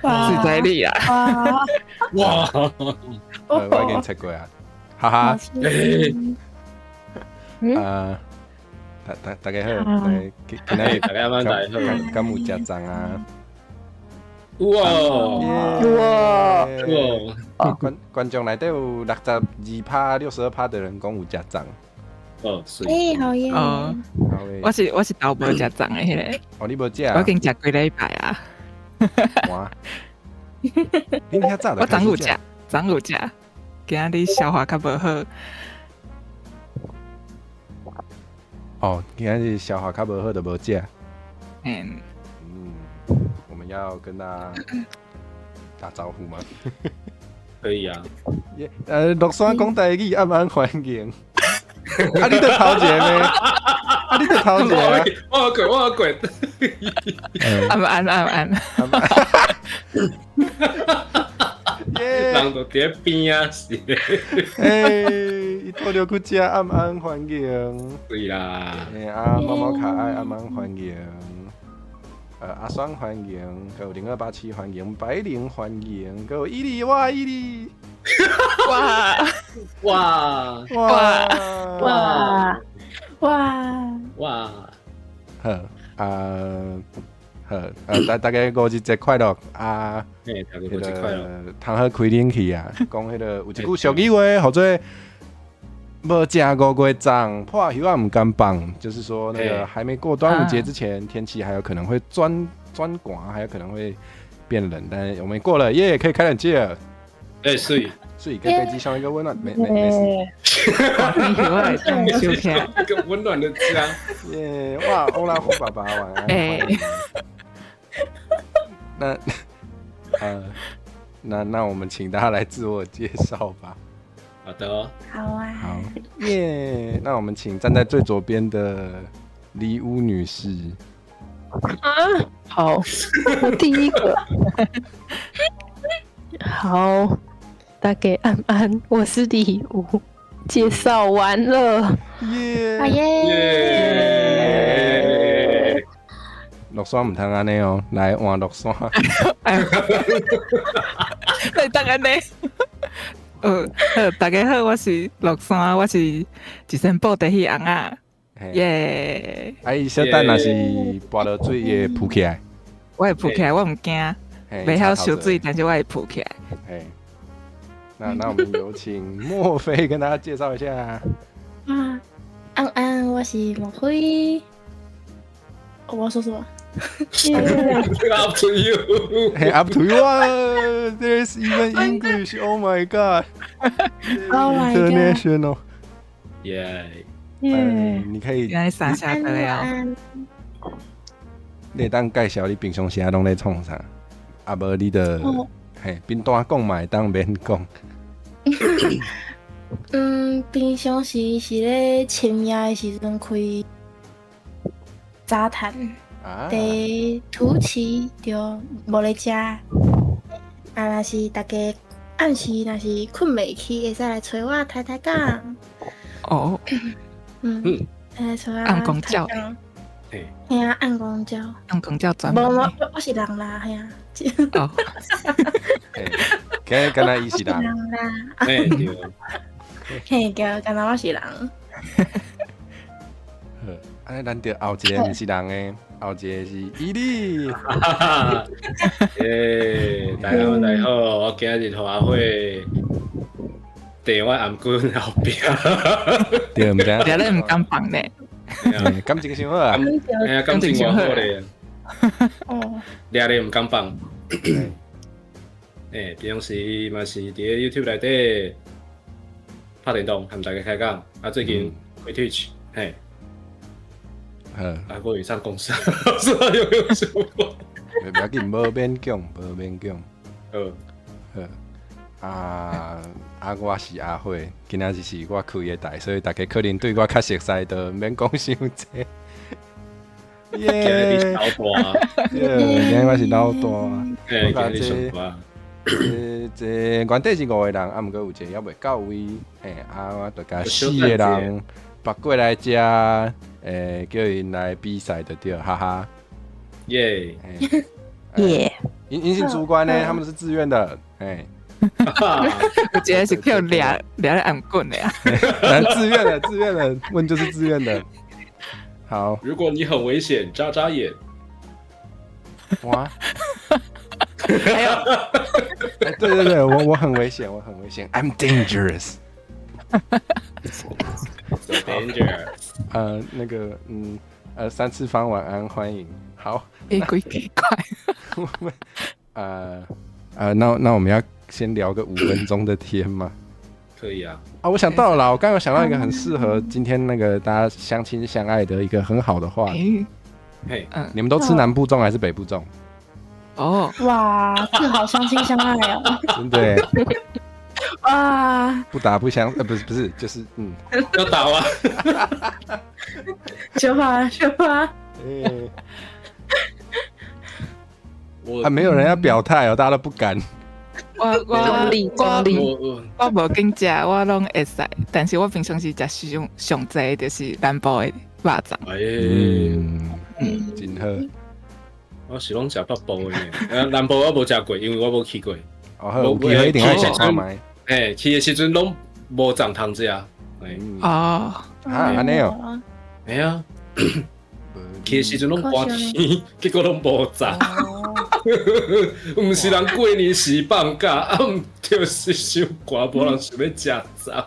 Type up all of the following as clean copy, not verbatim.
哇。實在你啊！哇！哇！我已經測過啊，哈哈。大家好，今日大家晚大家好，敢有食粽啊？哇哇哇！觀眾內底有62趴、62趴的人講有食粽。哦，欸，好耶！哦，我是頭無食粽的彼个。哦，你無食？我已經食幾禮拜啊。哇！你遐早我昨有食，昨有食，今日消化較無好。哦，今日消化較無好，就無食。嗯。嗯，我們要跟大家打招呼嗎？可以啊。樂山講台語，暗安歡迎。啊！你佇頭前呢？啊！你佇頭前啊！我滾，我滾。暗安暗安。人就佇邊啊，是。欸，伊拄著去食暗安歡迎。對啦。欸，啊，貓貓可愛，暗安歡迎。阿雙歡迎，閣有0287歡迎，白靈歡迎，閣有伊利，哇伊利。哇哇哇哇哇哇！好啊，好啊，大家五一節快樂啊！大家五一節快樂。通好開冷氣啊！講彼個有一句俗語話，號做無食五月粽，破靴仔毋甘放。就是說，那個還沒過端午節之前，天氣還有可能會轉轉寒，還有可能會變冷。但是我們過了，耶，可以開冷氣了。欸，水水給北極熊一個溫暖，沒事。一個溫暖的家。耶！哇，歐拉夫爸爸晚安。欸，那，那我們請大家來自我介紹吧。好的。好啊。好耶！那我們請站在最左邊的李烏女士。啊，好，我第一個。好。大家安安，我是李吳，介紹完了。耶耶！樂山毋通按呢哦，來換樂山。來當按呢。好，大家好，我是樂山，我是一身布袋戲尪仔。耶！啊，伊小等若是跋落水，會浮起來。我會浮起來，我毋驚，袂曉泅水，但是我會浮起來。那我們有請莫非跟大家介紹一下。啊，安安，我是莫非。我要說什麼？Up to you. Hey, up to you. There's even English. Oh my god. Oh my god. International. Yeah. Yeah. 你可以。原來三下得了。你會當介紹你平常時啊攏咧創啥？啊無你就嘿，簡單講嘛會當免講。嗯，平常時是咧深夜的時陣開雜談，佇圖奇對，無咧食。啊，若是大家暗時若是睏袂去，會使來揣我抬抬槓。哦。嗯，來揣我暗公教。嘿啊，暗公教。暗公教專門。無，我是人啦，嘿啊。哦。今敢若伊是人。嘿對。嘿對，敢若我是人。好，啊，難得後一個毋是人的，後一個是伊利。欸，大家好，大家好，我今日予阿火佇我頷頸後壁。對，毋知影。掠咧毋敢放呢。感情傷好啊。嘿啊，感情偌好咧。哦。掠咧毋敢放。欸，平常時嘛是佇咧 YouTube 內底拍電動，和大家開講。啊，最近開 Twitch，嘿。好。啊，無會上公司，有有什麼？袂要緊，無勉強，無勉強。好。好。啊啊！我是阿火，今仔日是我開的台，所以大家可能對我較熟似，就免講傷濟。耶！今日你是老大，對，今日我是老大。欸，今日你上大。這原底是五個人，啊，毋過有一個猶未到位，嘿，啊，我就共四個人拔過來遮，欸，叫𪜶來比賽就對，哈哈。耶！耶！ 𪜶是主管呢，他們是自願的，哎。我覺得是叫掠掠咧按棍的啊。自願的，自願的，問就是自願的。好，如果你很危險，眨眨眼。哇！還有，對對對，我很危險，我很危險，I'm dangerous。 So dangerous。那個，三次方晚安，歡迎。好，欸，鬼奇怪。我們，那我們要先聊個5分鐘的天嗎？可以啊。啊，我想到了啦，我剛剛有想到一個很適合今天那個大家相親相愛的一個很好的話題。嘿，你們都吃南部粽還是北部粽？哦，哇，這好相親相愛哦！真的。哇，不打不相，不是不是，就是要打嗎？小花小花，欸，我啊，沒有人要表態哦，大家都不敢。我我中立中立，我我無揀食，我攏會使，但是我平常時食上上濟就是南部的肉粽。哎，嗯，真好。我是攏食北部的，南部我無食過，因為我無去過。哦，好，有機會一定愛食看覓。欸，去的時陣攏無粽通食。哦，啊，按呢哦。會啊，去的時陣攏寒天，結果攏無粽。毋是人過年時放假，啊，毋就是傷寒，無人想欲食粽。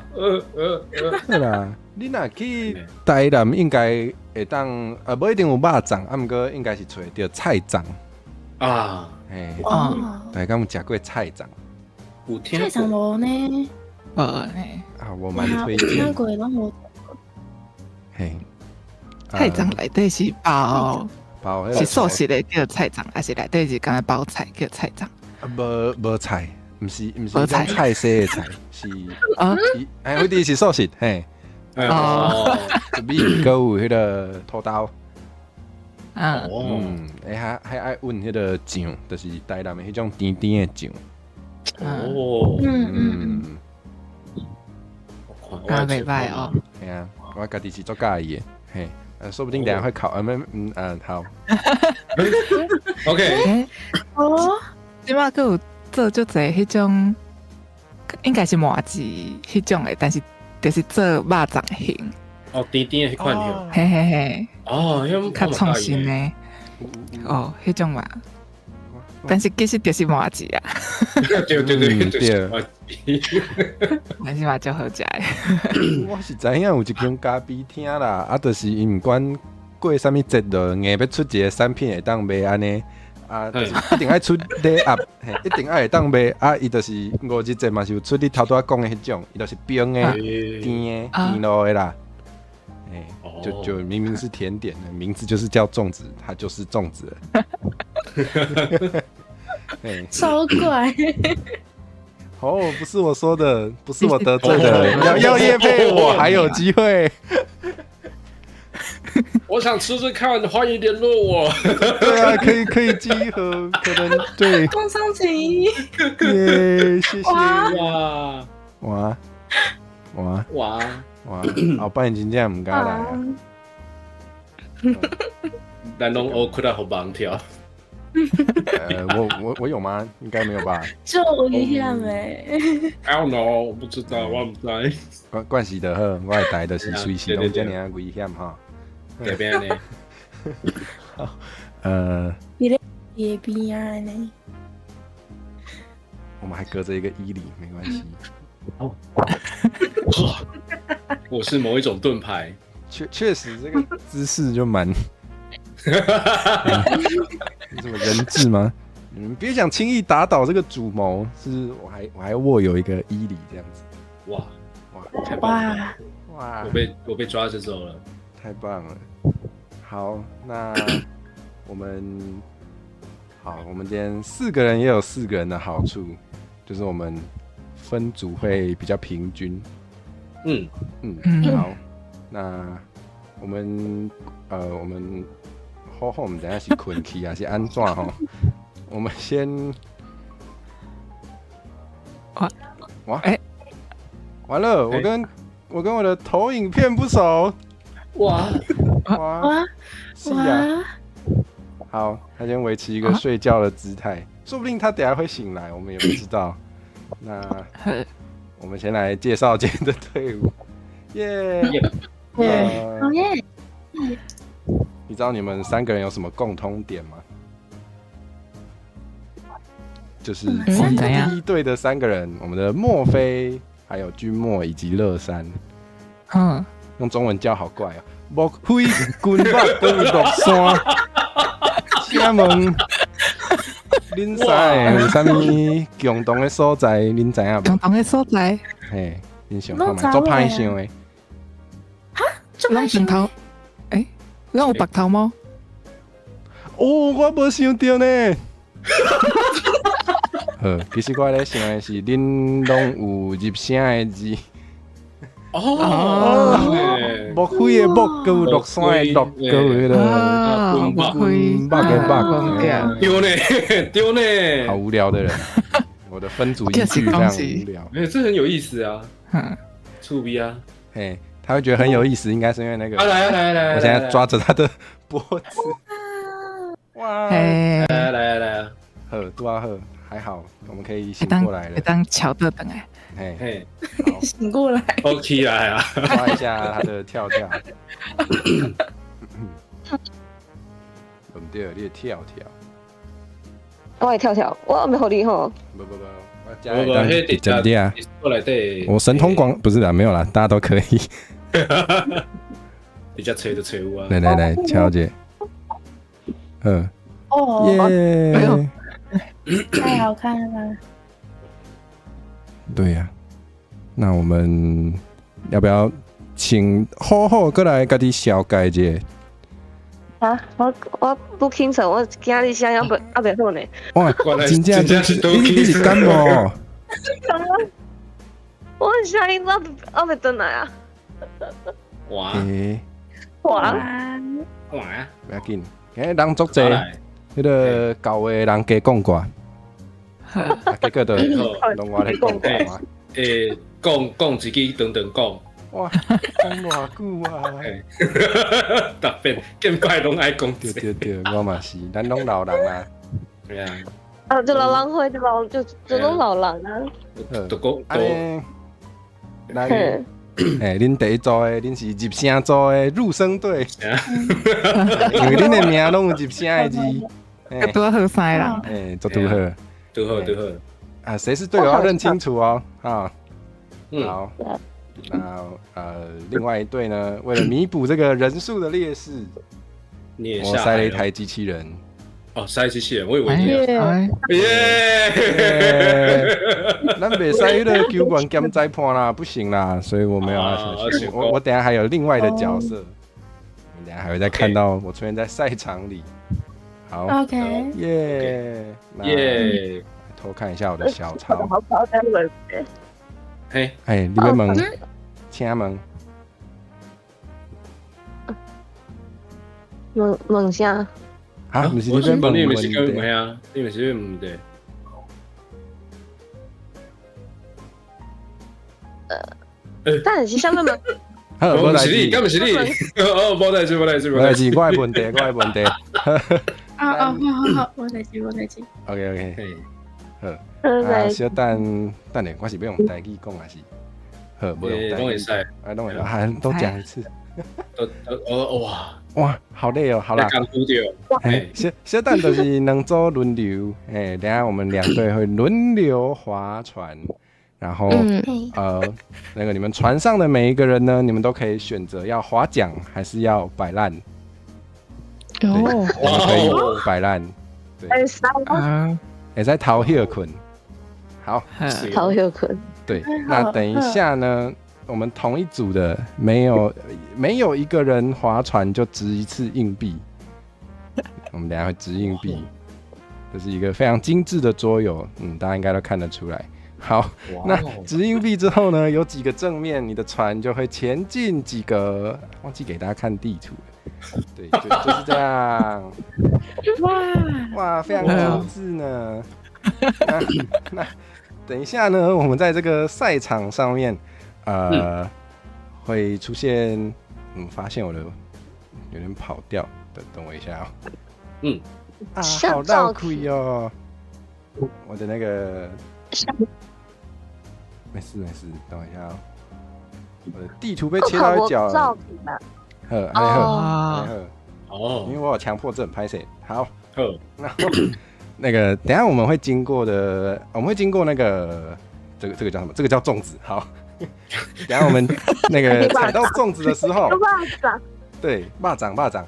好啦，你若去台南，應該會當，無一定有肉粽，啊，毋過應該是揣著菜粽啊。嘿，哦，大家有食過菜粽？有聽菜粽無呢？無呢。啊，我蠻推薦。聽過攏無。嘿，菜粽內底是包包是素食的叫菜粽，還是內底是干焦包菜叫菜粽？啊，無無菜，毋是種菜色的菜，是啊，哎，我哋是素食，嘿，哦，米閣有彼個土豆，嗯，嗯，欸，還愛溫彼個醬，就是台南的彼種甜甜的醬，哦，啊，袂䆀哦，嘿啊，我家己是足佮意的，嘿。說不定等下會考，啊，沒，嗯，嗯，好，OK，哦，這擺閣有做足濟彼種，應該是麻糬彼種的，但是就是做肉粽形。哦，甜甜的彼款的，嘿嘿嘿，哦，較創新的，哦，彼種嘛，但是其實就是麻糬啊，對對對對，但是嘛足好食的。我是知影有一間咖啡廳啦，啊，就是伊毋管過啥物節，就硬欲出一个產品會當賣按呢，啊，就是一定愛出禮盒，嘿，一定愛會當賣，啊，伊就是五日節嘛是有出你頭拄仔講的彼種，伊就是冰的、甜的、甜露的啦，欸，就明明是甜點的名字就是叫粽子，它就是粽子。超怪。哦，不是我說的，不是我得罪的，要業配我還有機會。我想吃吃看，歡迎聯絡我。對啊，可以寄一盒，可能對。工商請。耶，謝謝。哇哇哇哇哇！後擺真正毋敢來啊。咱攏烏窟仔予網跳。我有嗎？應該沒有吧。就危險欸。 I don't know，我不知道，我毋知。關關係就好，我的台就是隨時攏遮爾仔危險哈。改變呢？好，你咧夜邊啊呢？我們還隔着一個伊犁，沒關係。哦，我是某一種盾牌。確實，這個姿勢就蠻。你什麼人質嗎？你們別想輕易打倒這個主謀，是我還握有一個伊犁這樣子。哇哇太棒了！哇，我被抓着走了，太棒了。好，那我們好，我們今天四個人也有四個人的好處，就是我們分組會比較平均。嗯，好，那我們。好好，毋知影是睏去還是按怎吼？我們先，哇哇，欸，完了，我跟我的投影片不熟，哇哇，是啊，好，他先維持一個睡覺的姿態。说不定他等下會醒來，我們也不知道。那我們先來介紹今天的隊伍，耶耶，好耶！你知道你們三個人有什麼共通點嗎？就是第一隊的三個人，我們的墨菲、還有君莫以及樂山。嗯，用中文叫好怪哦。莫非君莫跟樂山，請問恁三個有啥物共同的所在？恁知影無？共同的所在？嘿，恁想看覓？足歹想的。哈？足歹想？頭？欸，咱有白頭毛？哦，我無想著呢。好，其實我咧想的是，恁攏有入聲的字。哦，莫非的莫，閣有樂山的樂，閣有彼個莫非木的木，對呢，對呢，好無聊的人，我的分組依據非常無聊。沒有，這很有意思啊，趣味啊，嘿，他會覺得很有意思，應該是因為那個。來來來，我現在抓着他的脖子。哇！來來來，好，拄仔好，還好，我們可以醒過來了。當橋的等來。嘿，嘿，醒過來，OK 來啊，抓一下他的跳跳。唔對，你的跳跳。我會跳跳，我沒予你吼。不不不，我加一單真的啊。我神通廣不是啦，沒有啦，大家都可以。比較吹就吹有啊。來來來，喬姐。嗯。哦。耶。太好看了吧？對呀，那我們要不要請好好過來家己小解一下？啊，我不清楚，我今日聲猶未猶未好呢。哇，真正真是你是感冒？我聲音猶猶未轉來啊！哇！哇！哇！不要緊，欸，人足濟，彼個舊的人加講過。結果就攏我咧講過。欸，講講一句長長講。哇，講偌久啊！特別見怪攏愛講。對對對，我嘛是，咱攏老人啊。對啊。啊，就老人會，就老就就攏老人啊。都講都。來，欸，恁第一組的，恁是入聲組的入聲隊，因為恁的名攏有入聲的字。拄好三個人。欸，足拄好。拄好拄好。啊，誰是隊友要認清楚哦，啊，好，那另外一隊呢，為了彌補這個人數的劣勢，我塞了一台機器人。哦，塞機器人，我以為你。耶！咱袂使彼个球員兼裁判啦，不行啦，所以我沒有要下去。我等下還有另外的角色，你等下還會再看到我出現在賽場裡。好，OK，耶耶，偷看一下我的小抄。嘿，哎，你欲問，請問。問問啥？啊，毋是你欲問你毋是講問啊？你毋是欲問的？但是啥物問？毋是你，敢毋是你？哦，無代誌，無代誌，無代誌，我的問題，我的問題。啊啊，好好好，無代誌，無代誌。 OK OK，好。啊，小等等下，我是欲用台語講還是？好，無用台語。啊，攏會使，啊，都講一次。都哦哇哇，好累哦，好啦。小小等就是兩組輪流，欸，等下我們兩隊會輪流划船，然後那個你們船上的每一個人呢，你們都可以選擇要划槳還是要擺爛。哦，可以擺爛，對，會使偷歇睏，好，偷歇睏，對，那等一下呢，我們同一組的沒有一個人划船就擲一次硬幣，我們等下會擲硬幣，這是一個非常精緻的桌遊，嗯，大家應該都看得出來。好，那擲硬幣之後呢，有幾個正面，你的船就會前進幾格。忘記給大家看地圖了，對，就是這樣。哇哇，非常精緻呢。那等一下呢，我們在這個賽場上面，會出現，發現我的有點跑掉，等等我一下哦。嗯，啊，好繞開哦。我的那個，沒事沒事，等我一下哦。我的地圖被切到一角。好，好，好，哦，因為我有強迫症，拍謝。好，好，那那個等下我們會經過的，我們會經過那個，這個叫什麼？這個叫粽子。好，等下我們那個踩到粽子的時候，對，肉粽肉粽，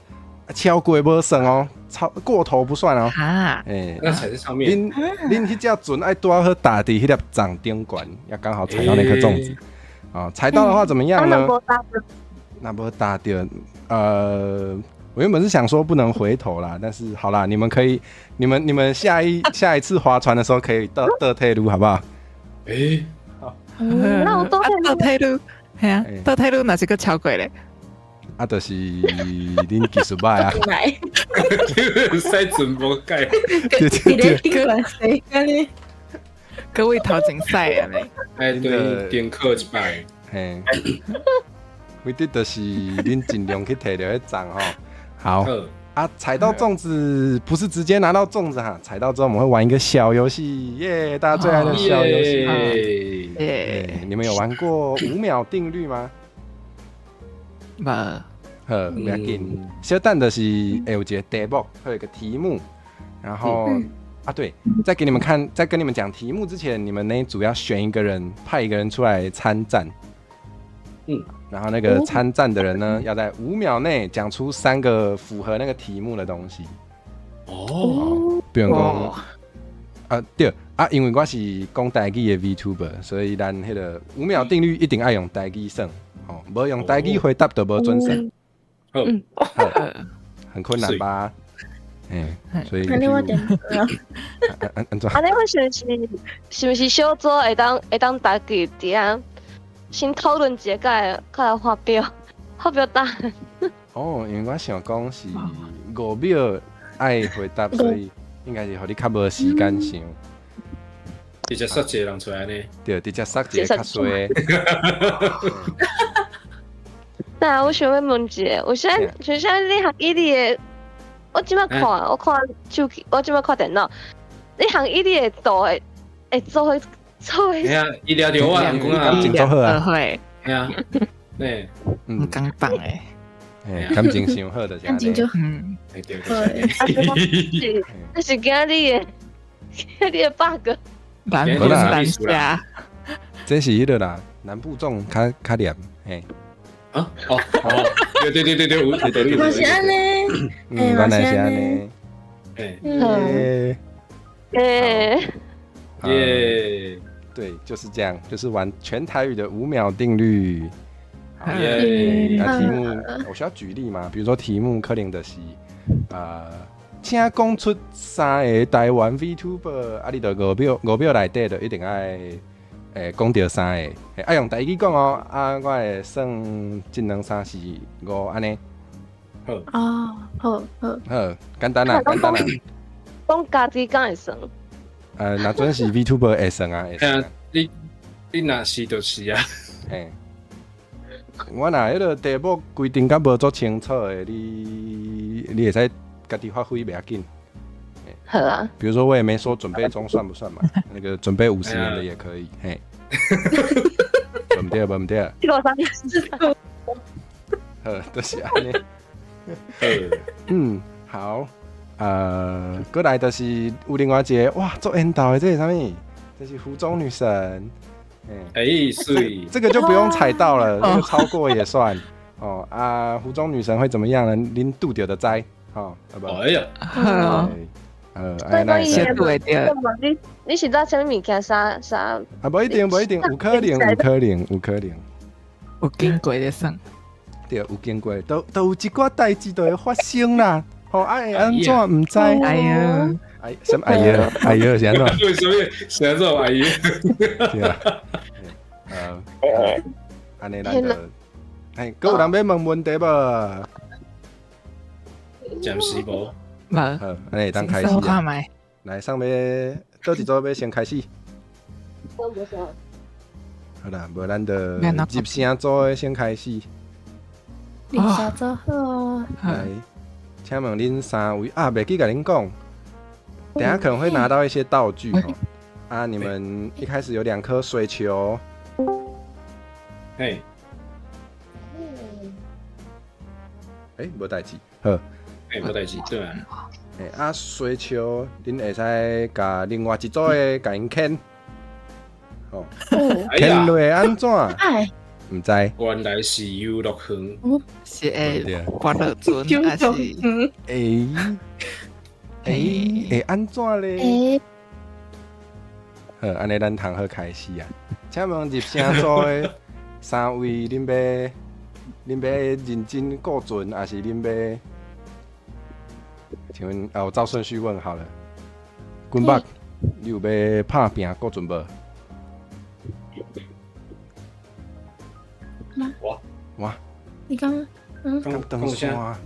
超過無算哦，超過頭不算哦。啊，欸，那踩在上面。恁彼隻船愛拄好踏佇彼粒粽頂懸，要剛好踩到那顆粽子。啊，踩到的話怎麼樣呢？那無踏著，我原本是想說不能回頭啦，但是好啦，你們可以，你們下一次划船的時候可以倒退嚕，好不好？欸，好，那我倒退嚕，係啊，倒退嚕若是閣超過咧？啊，就是恁技術歹啊！駛船無解，對對對，各位頭前駛啊！哎，對，點課一擺，嘿，反正就是恁盡量去提著彼粽吼。好啊，踩到粽子不是直接拿到粽子哈，踩到之後我們會玩一個小遊戲，耶！大家最愛的小遊戲，耶！你們有玩過五秒定律嗎？無。好，不要緊。小等就是會有一個題目，會有一個題目，然後啊對，在給你們看，在跟你們講題目之前，你們那一組要選一個人，派一個人出來參戰。嗯，然後那個參戰的人呢，要在5秒內講出3個符合那個題目的東西。哦，比如講，啊對啊，因為我是講台語的 VTuber，所以咱彼個5秒定律一定愛用台語算，哦，無用台語回答就無準算。嗯，很困難吧？欸，所以。按呢我點。按怎？按呢我是毋是小組會當大家佇遐先討論一下，才來發表答案。哦，因為我想講是5秒愛回答，所以應該是予你較無時間想。直接殺一個人出來呢？對，直接殺一個較衰。那我想欲問一下，為啥為啥你學伊的？我這擺看，我看手機，我這擺看電腦，你學伊的圖會做伙做伙。嘿啊，伊掠著我人講啊，感情做好啊，會。嘿啊，對，毋敢放誒，欸，感情傷好就是按呢。嗯，對對。這是今日的，今日的 bug。南部南下，這是彼個啦，南部粽較黏，嘿。啊，哦，哦，對對對對對，有道理。嘛是按呢，嗯，原來是按呢。欸，欸，耶，對，就是這樣，就是玩全台語的5秒定律。耶，那題目我需要舉例嗎？比如說題目可能就是，請講出3個台灣 VTuber，啊，你就5秒內底就一定愛。欸，講著3個，愛用台語講哦，啊，我會算一兩三四五按呢。好。哦，好好。好，簡單啦，簡單啦。講家己敢會算？若準是 VTuber 會算啊，會算。你若是就是啊。嘿。我若彼個題目規定甲無足清楚的，你會使家己發揮袂要緊。好啊。比如說我也沒說準備中算不算嘛，那個準備50年的也可以，嘿。無毋對，無毋對。好，就是按呢。嗯，好，過來就是有另外一個，哇，做緣投的這是啥物？這是湖中女神。欸，水，這個就不用踩到了，這個超過也算。哦啊，湖中女神會怎麼樣呢？恁拄著就知，吼，好不？哎呀，好。哎，對對。你是帶啥物物件？啥啥？啊，無一定，無一定，有可能，有可能，有可能。有經過就算。對，有經過，都有一寡代誌就會發生啦。吼，啊會按怎毋知？哎呀，哎，什麼哎呀？哎呀，是按怎？為什麼？是按怎？哎呀？對啊。按呢咱就，哎，閣有人欲問問題無？暫時無。無。好，按呢會當開始啊。來，上欲佗一組欲先開始。好啦，無咱就入聲組的先開始。入聲組好。來，請問恁三位啊，袂記共恁講，等下可能會拿到一些道具哦。啊，你們一開始有兩顆水球。嘿。欸，無代誌。好。欸，無代誌，對啊。欸，啊，水球，恁會使共另外一組的共𪜶牽。哦。牽落會按怎？毋知。原來是遊樂園。是會滑落船還是？欸欸，會按怎咧？好，按呢咱通好開始啊！請問入城組的三位，恁欲認真顧船，還是恁欲？請問啊，我照順序問好了。君北，你有欲拍拚顧船無？我我，你剛剛講啥？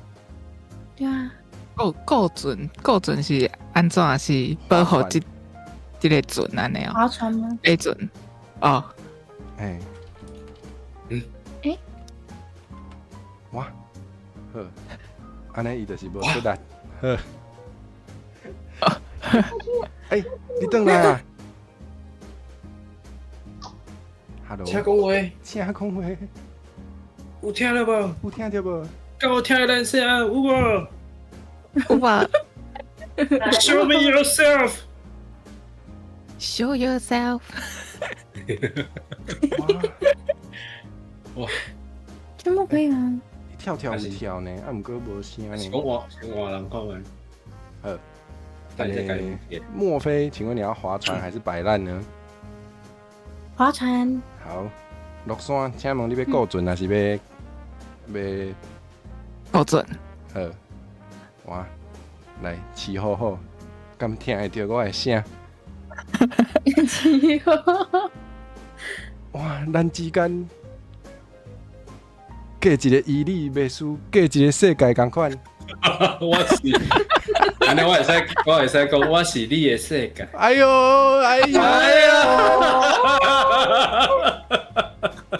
對啊。顧船，顧船是按怎？是保護這個船按呢哦？划船嗎？欸船哦，欸，嗯，欸，哇，好，按呢伊就是無出力，好。欸，你轉來啊！Hello，請講話，請講話，有聽著無？有聽著無？敢有聽咱聲？有無？有無？Show me yourself. Show yourself. 哇！這麼可以嗎？跳跳有跳呢，啊，毋過無聲呢。是講換，先換人看覓。好，等下改。莫非，請問你要划船還是擺爛呢？划船。好，樂山，請問你欲顧船還是欲欲顧船？好，哇，來，飼好好，敢聽會著我的聲？飼好好。哇，咱之間隔一個伊里，袂輸隔一個世界仝款。我是，按呢我會使，我會使講，我是你的世界。哎喲，哎喲，哎喲！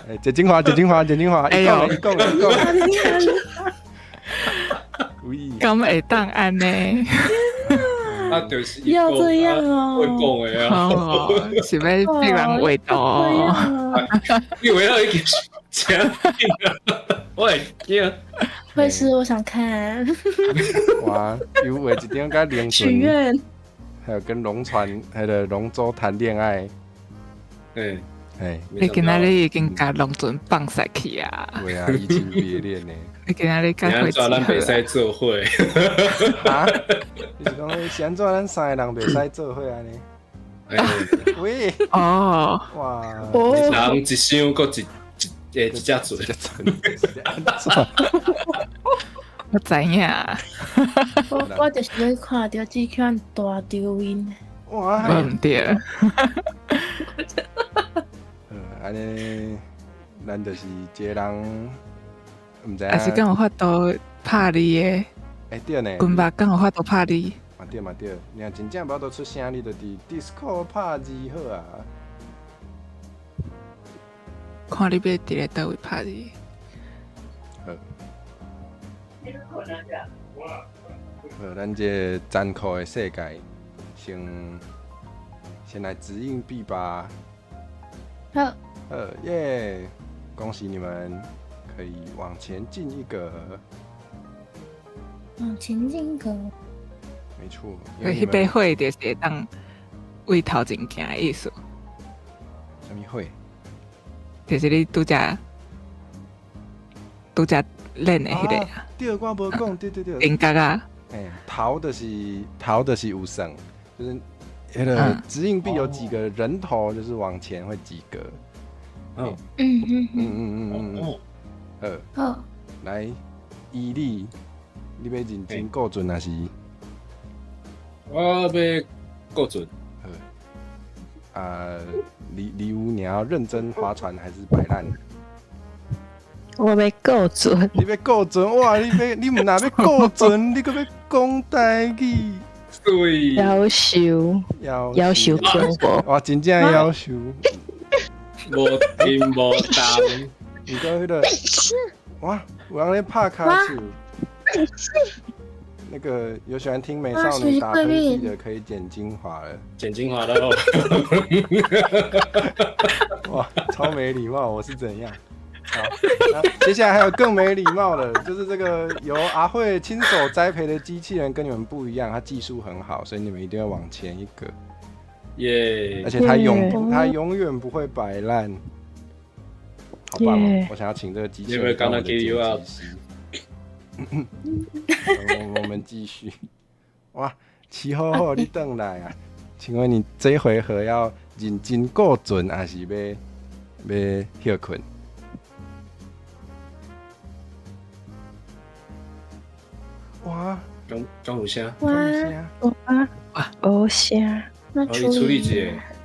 哎，謝金華，謝金華，謝金華，伊講，伊講，伊講。敢會當按呢？啊，就是要這樣哦，會講的啊，是欲逼人畫圖？你畫到已經真緊啊！我會驚。會是我想看。哇，有畫一張佮龍許願，還有跟龍船，還有龍舟談戀愛。對，哎，你今仔日已經共龍船放煞去啊？對啊，移情別戀呢。你今仔日較會怎咱袂使做伙？啊？你是講是按怎咱三個人袂使做伙按呢？喂！哦！哇！人一箱，閣一一一隻船。我知影。我就是欲看著這款大場面。哇！無毋對。按呢，咱就是一個人。毋知影，還是敢有法度拍字的？欸對呢，軍爸敢有法度拍字？嘛對嘛對，你若真正無法度出聲，你就佇 Discord 拍字好啊。看你欲佇咧佗位拍字。好。好，咱這個殘酷的世界，先來擲硬幣吧。好。好耶！恭喜你們。可以往前進一格，往前進一格，沒錯。彼塊火就是會當對頭前行的意思。啥物火？就是你拄才練的彼個啊。對，我無講，對對對。靈覺啊。欸，頭就是頭就是有算，就是彼個擲硬幣有幾個人頭，就是往前會幾格。嗯嗯嗯嗯嗯嗯嗯。好，來，伊里，你欲認真顧船還是？我欲顧船。好，啊，李李武，你要認真划船還是擺爛？我欲顧船。你欲顧船？哇！你欲你毋若欲顧船，你閣欲講台語？對。夭壽，夭壽恐怖。哇！真正夭壽。無停無動。毋過彼個，哇！有人咧拍跤手。那個有喜歡聽美少女打噴嚏的，可以剪精華了。剪精華了。哇，超沒禮貌！我是怎樣？好，接下來還有更沒禮貌的，就是這個由阿慧親手栽培的機器人，跟你們不一樣，它技術很好，所以你們一定要往前一格。耶！而且它永遠不會擺爛，好棒哦！我想要請這個機器人當我的剪輯師。我們繼續。哇，齊好好，你轉來啊？請問你這回合要認真顧準，還是欲歇睏？哇！敢有聲？哇哇哇！無聲。哦，伊處理一下，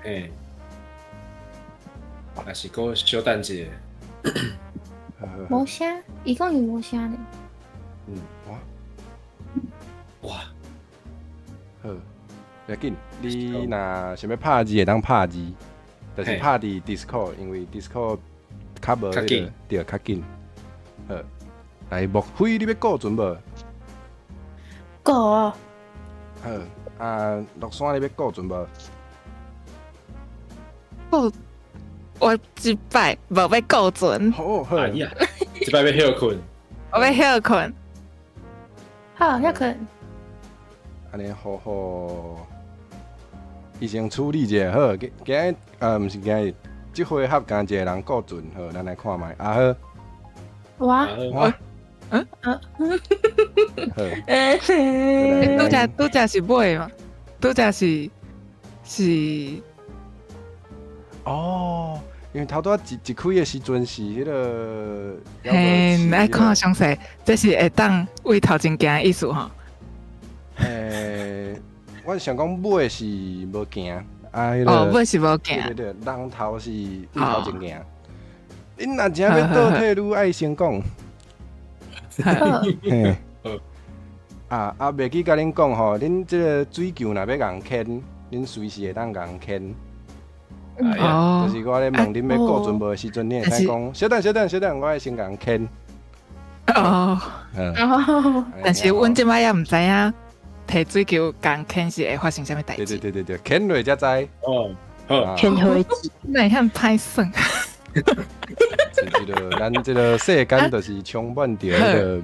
嘿，還是閣小等一下。無聲，伊講伊無聲呢。嗯，哇哇，好，袂要緊，你若想欲拍字會當拍字，就是拍佇 Discord，因為 Discord 較無彼個，對，較緊。好，來，莫非你欲顧船無？顧。好，啊，樂山你欲顧船無？顧，我這擺無欲顧船。好，好。哎呀，這擺欲歇睏。我欲歇睏。好，歇睏。按呢好好，伊先處理一下好，今今日毋是今日，這回合敢一個人顧船好，咱來看覓。啊好。哇哇。嗯啊。好。欸，拄才是尾嘛？拄才是。哦，因為頭拄仔一開的時陣是彼個。嘿，愛看詳細，這是會當為頭前行的意思吼。欸，我想講尾是無行，啊，彼個。哦，尾是無行。對對對，人頭是對頭前行。恁若真欲倒退，愈愛先講。嘿。啊啊！袂記共恁講吼，恁這個水球若欲共牽，恁隨時會當共牽。哦。就是我咧問恁欲顧船無的時陣，你會使講小等小等小等，我愛先共牽。哦。但是阮這擺也毋知影，提水球共牽是會發生啥物代誌。對對對對對，牽落才知。哦。好。牽火子。那會遐歹耍？這個咱這個世間就是充滿著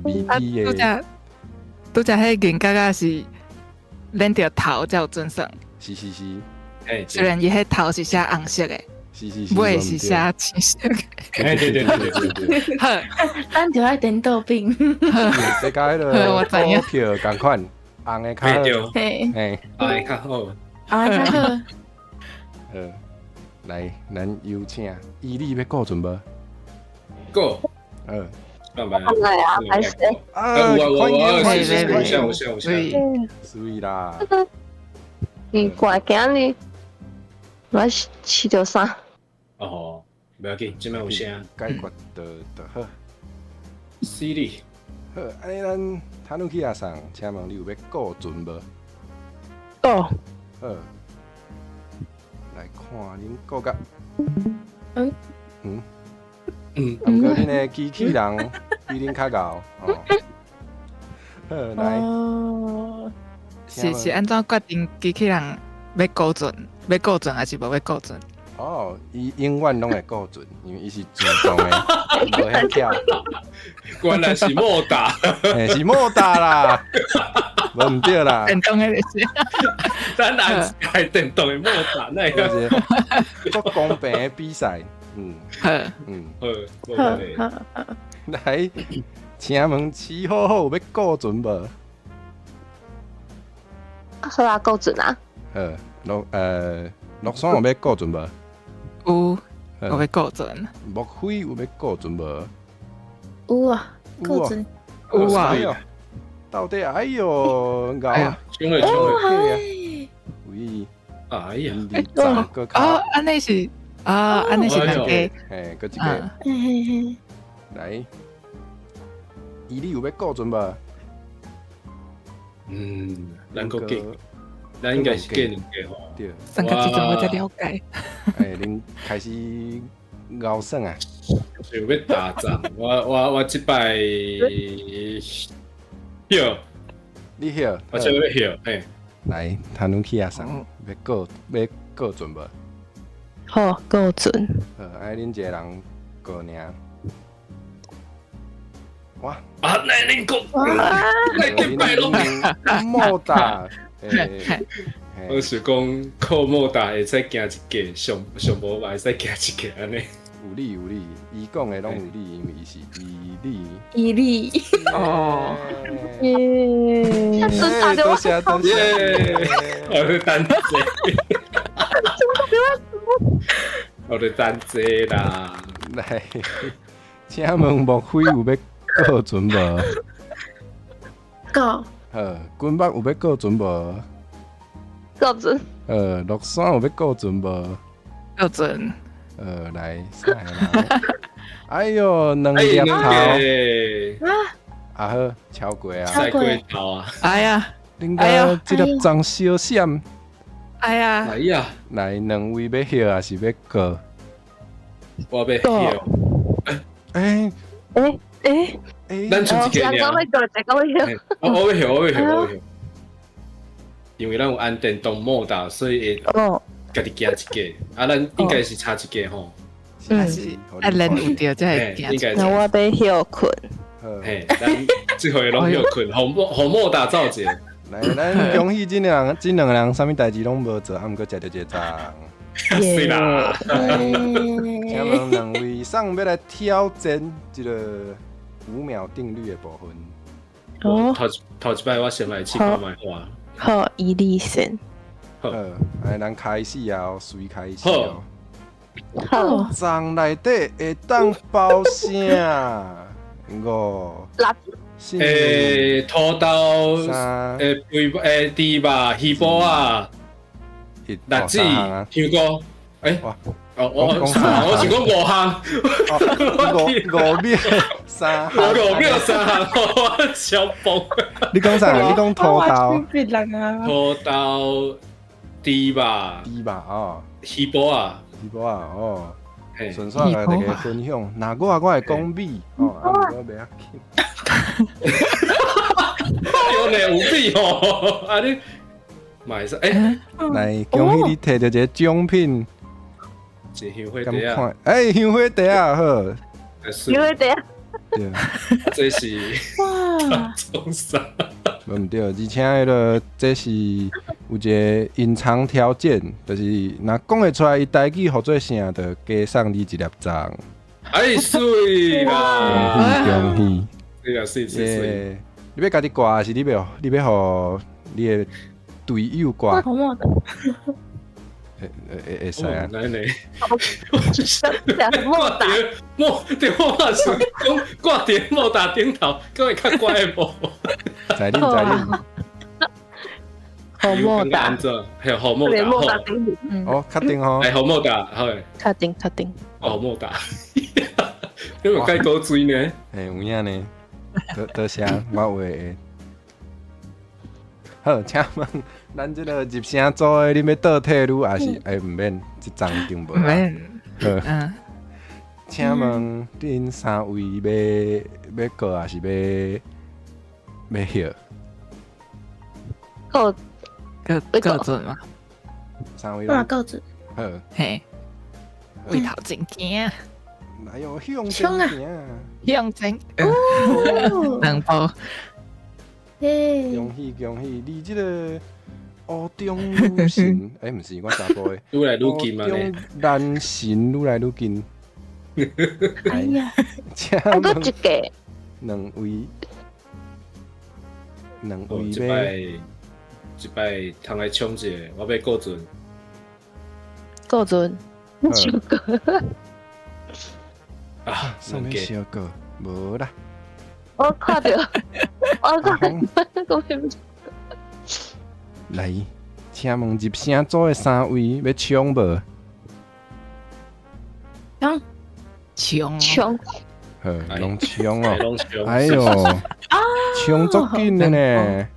彼個謎底的。拄才彼銀角仔是連著頭才有準算。是是是。雖然伊彼頭是寫紅色的，是是是，尾是寫青色的。對對對對對對。好，咱就愛顛倒反。這共彼个股票仝款，紅的較好。嘿，紅的較好。紅的較好。好，來，咱有請伊利欲顧船無？顧。嗯。來啊，還是？啊，歡迎歡迎，有聲有聲有聲。水啦。奇怪，今日我試著啥？哦，袂要緊，這擺有聲。解決就好。犀利。好，按呢咱塔努基亞桑，請問你有欲顧船無？顧。好，來看恁顧甲。嗯。嗯。嗯。毋過恁的機器人比恁較𠢕哦。好，來。是按怎決定機器人欲顧船，欲顧船還是無欲顧船？哦，伊永遠攏會顧船，因為伊是自動的，無遐巧。原來是莫打，欸，是莫打啦，無毋對啦。電動的就是。咱人是電動的莫打，那個是足公平的比賽。嗯，好，嗯，好，好，好。來，請問齊好好有欲顧船無？好啊，顧船啊。好，樂山有欲顧船無？有，有欲顧船。莫非有欲顧船無？有啊，顧船。有啊。到底哎喲，𠢕啊！衝去衝去！喂，哎呀，哦，按呢是啊，按呢是兩個，嘿，閣一個，來，伊你有欲顧船無？嗯，咱閣加，咱應該是加兩個吼。對，上個這陣我才了解。哎，恁開始𠢕耍啊？想欲打仗，我這擺，對，你歇，我想欲歇，嘿。來，タヌキ仔送，欲過欲過船無？好，過船。好，愛恁一个人過爾。哇！啊，來恁講，來結拜咯。莫打，我是講靠莫打會使行一格，上上無嘛會使行一格按呢。有理有理，伊講的攏有理，因為伊是伊理。伊理。哦。耶！多謝多謝。我是等者。我是等者啦。來，請問莫非有欲過船無？過。好，君目有欲過船無？過船。樂山有欲過船無？過船。來，三个人。哎喲，兩粒頭。啊好，超過啊。超過頭啊！哎呀，恁個這粒鐘小閃。哎呀，哎呀，來，兩位欲歇還是欲過？我欲歇。欸欸欸欸！咱剩一個爾。我欲過，一個欲歇。我欲歇，我欲歇，我欲歇。因為咱有按電動摩打，所以會家己行一格。啊，咱應該是差一格吼。嗯，是啊，咱有著才會行。那我欲歇睏。嘿，咱這回攏歇睏，予予莫打走一个。來，咱恭喜這兩這兩个人，啥物代誌攏無做，啊，毋過食著一個粽。是啦。請問兩位送欲來挑戰這个五秒定律的部分？哦。頭頭一擺我先來試看覓看。好，伊理先。好，來，咱開始啊，隨開始哦。好。粽內底會當包啥？五、四、土豆、三、肥豬肉、魚脯仔、栗子、香菇。欸，哦，我我是講五項，五秒三項，五秒三項，我超崩。你講啥？你講土豆、土豆、豬肉、豬肉哦，魚脯仔、魚脯仔哦。順紲來大家分享。若我我會講米哦，啊，毋過袂要緊。有咧有米吼，啊你嘛會使欸，來，恭喜你摕著一个獎品。一個香火袋仔。欸，香火袋仔好。香火袋仔。對。這是哇。創啥？無毋對，而且彼个這是有一个隱藏條件，就是若講會出來，伊台語號做啥，就加送你一粒粽。哎，媠啦！恭喜恭喜！對啊，媠媠媠！你欲家己掛，還是你欲你欲予你的隊友掛？好莫的。會會會使啊！來來，莫打莫對，我嘛是講掛佇莫打頂頭，閣會較乖無？在恁在恁。好莫打，係好莫打，哦，確定吼。係好莫打，好。確定確定。哦，莫打，你有蓋高水呢？欸，有影呢。多多謝，我會。好，請問咱這个入城組的，恁欲倒退嚕，還是欸毋免？這欉已經無啦。免。好。請問恁三位欲欲過，還是欲欲歇？過過過船嗎？三位。我過船。好。嘿。為頭前行。哎喲，向前行。向前。兩步。恭喜恭喜！你這个烏中女神，欸，毋是我查埔的，愈來愈近嘛咧。男神愈來愈近。哎呀，請還閣一個。兩位，兩位這擺，這擺通來搶一个，我欲過船。過船。小過。啊，啥物小過？無啦。我看著，我看著，來，請問入城組的三位欲衝無？衝！衝！衝！好，攏衝哦！哎喲，衝足緊的呢！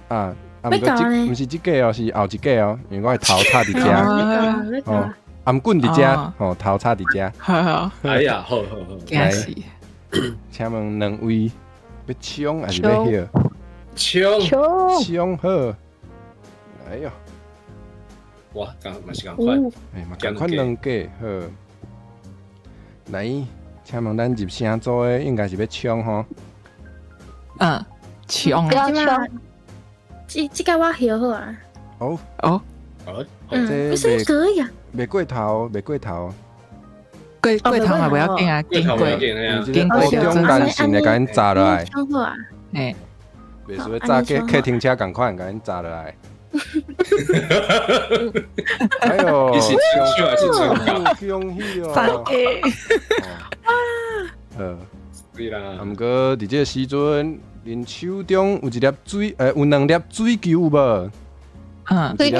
啊啊，毋過這毋是這個哦，是後一個哦，因為我的頭插佇遮，哦，頷頸佇遮，吼，頭插佇遮。好好。哎呀，好好好。來，請問兩位欲衝還是欲歇？衝衝衝好。哎喲，哇，共嘛是仝款。哎嘛仝款兩個好。來，請問咱入聲組的應該是欲衝吼？嗯，衝不要衝。這這個我翕好啊。哦哦，嗯，不是可以啊。袂過頭，袂過頭。過過頭嘛袂要緊啊，經過經過中間線會共𪜶砸落來。衝好啊。嘿，袂輸砸客客停車仝款，共𪜶砸落來。哎喲，你是手還是手恭喜哦！三個。呃，對啦。啊，毋過佇這個時陣，恁手中有一粒水，有兩粒水球有無？嗯，水球，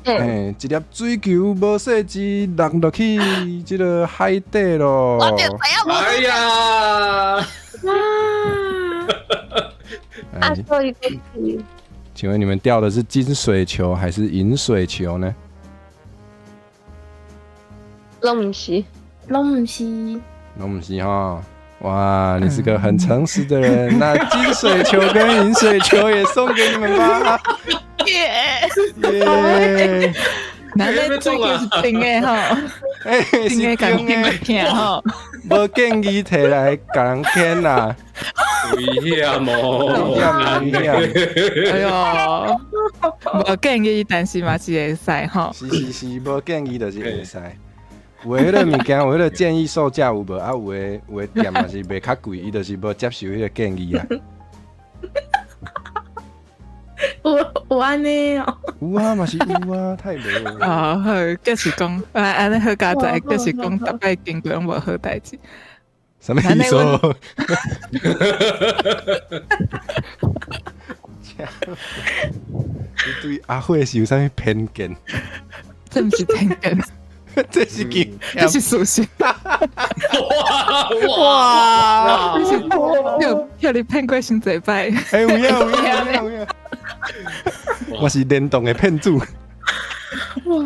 嘿，一粒水球無細緻落落去這個海底咯。我就知影哎呀！哇！啊，所以請問你們釣的是金水球還是銀水球呢？攏毋是，攏毋是，攏毋是吼。哇，你是個很誠實的人。那金水球跟銀水球也送給你們吧。耶耶！那你水球是真的吼？欸，是真的吼。無建議提來共人牽啦。危險哦！危險危險！哎喲，無建議，但是嘛是會使吼。是是是，無建議就是會使。有的彼个物件，有彼个建議售價有無？啊，有的店嘛是賣較貴，伊就是無接受彼个建議啊。有按呢哦。有啊，嘛是有啊，太無。哦，好，就是講，啊，按呢好佳哉，就是講，逐擺經過攏無好代誌。啥物意思？你對阿慧是有啥物偏見？這毋是偏見。這是經，這是事實。哇哇！這是予你騙過傷濟擺。欸，有影有影有影。我是聯動的騙子。哇！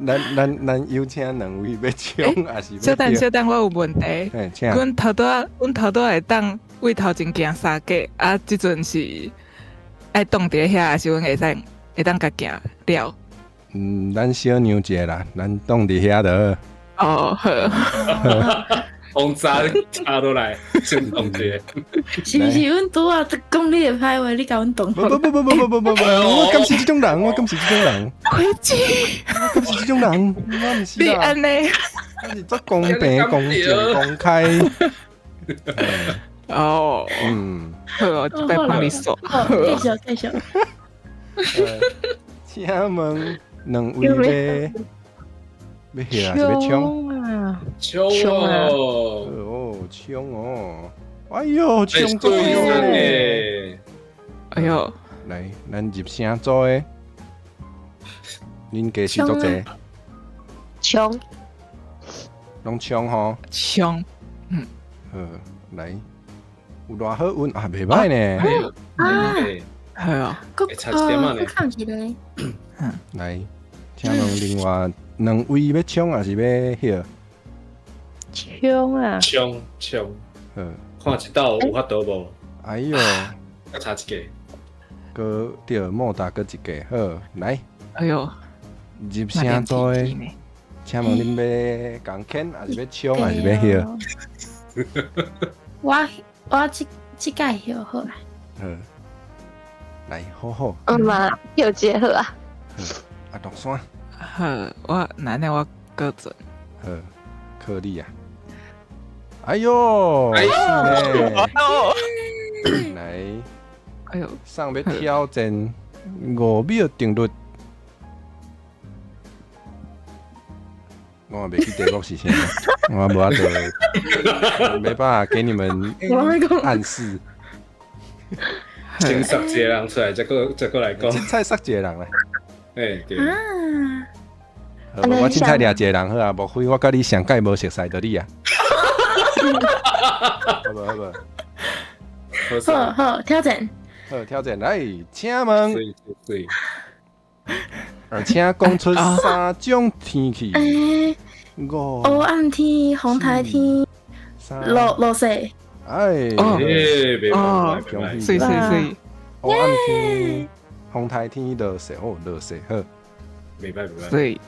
咱有請兩位欲衝，還是欲？小等小等，我有問題。阮頭拄仔，阮頭拄仔會當位頭前行三格，啊，這陣是愛擋佇遐，還是阮會使會當共行了？嗯，咱小讓一下啦，咱擋佇遐就好。哦，好。風閘插落來，先擋一下。是毋是阮拄仔講你的歹話，你共阮擋？不不不不不不不不，我敢是這種人，我敢是這種人。開始，我敢是這種人，我毋是啦。你按呢？我是足公平、公正、公開。哦，嗯，好，這擺幫你說。繼續繼續。請問兩位欲欲還是欲衝啊？衝哦！哦，衝哦！哎喲，衝足欸！哎喲，來，咱入聲組的，恁家是足濟？衝，攏衝吼？衝，嗯。好，來，有偌好運啊？袂歹呢。啊，係啊，差一點仔呢。看一個。來，請問另外兩位欲衝還是欲歇？衝啊！衝衝，好，看一道有法度無？哎喲，閣差一個，閣對，莫打閣一個，好，來。哎喲，入聲組的，請問恁欲共牽，還是欲衝，還是欲歇？我這擺歇好啊。好，來，好好。嗯嘛，歇一下好啊。啊，落山。好，我那呢我閣準。好，靠你啊！哎喲，哎喲，來，哎喲，上欲挑戰5秒定律。我袂記題目是啥，我無法度，沒辦法給你們暗示。先殺一個人出來，再閣來講。凊彩殺一個人來。欸對。啊！我凊彩掠一個人好啊，莫非我佮你上蓋無熟似著你啊？好無好無。好好挑戰。好挑戰來，請問。對。而且講出三種天氣。五。黑暗天、風台天、落落雪。哎。哦。水水水。黑暗天，風颱天落雪，哦，落雪好。袂歹袂歹。水。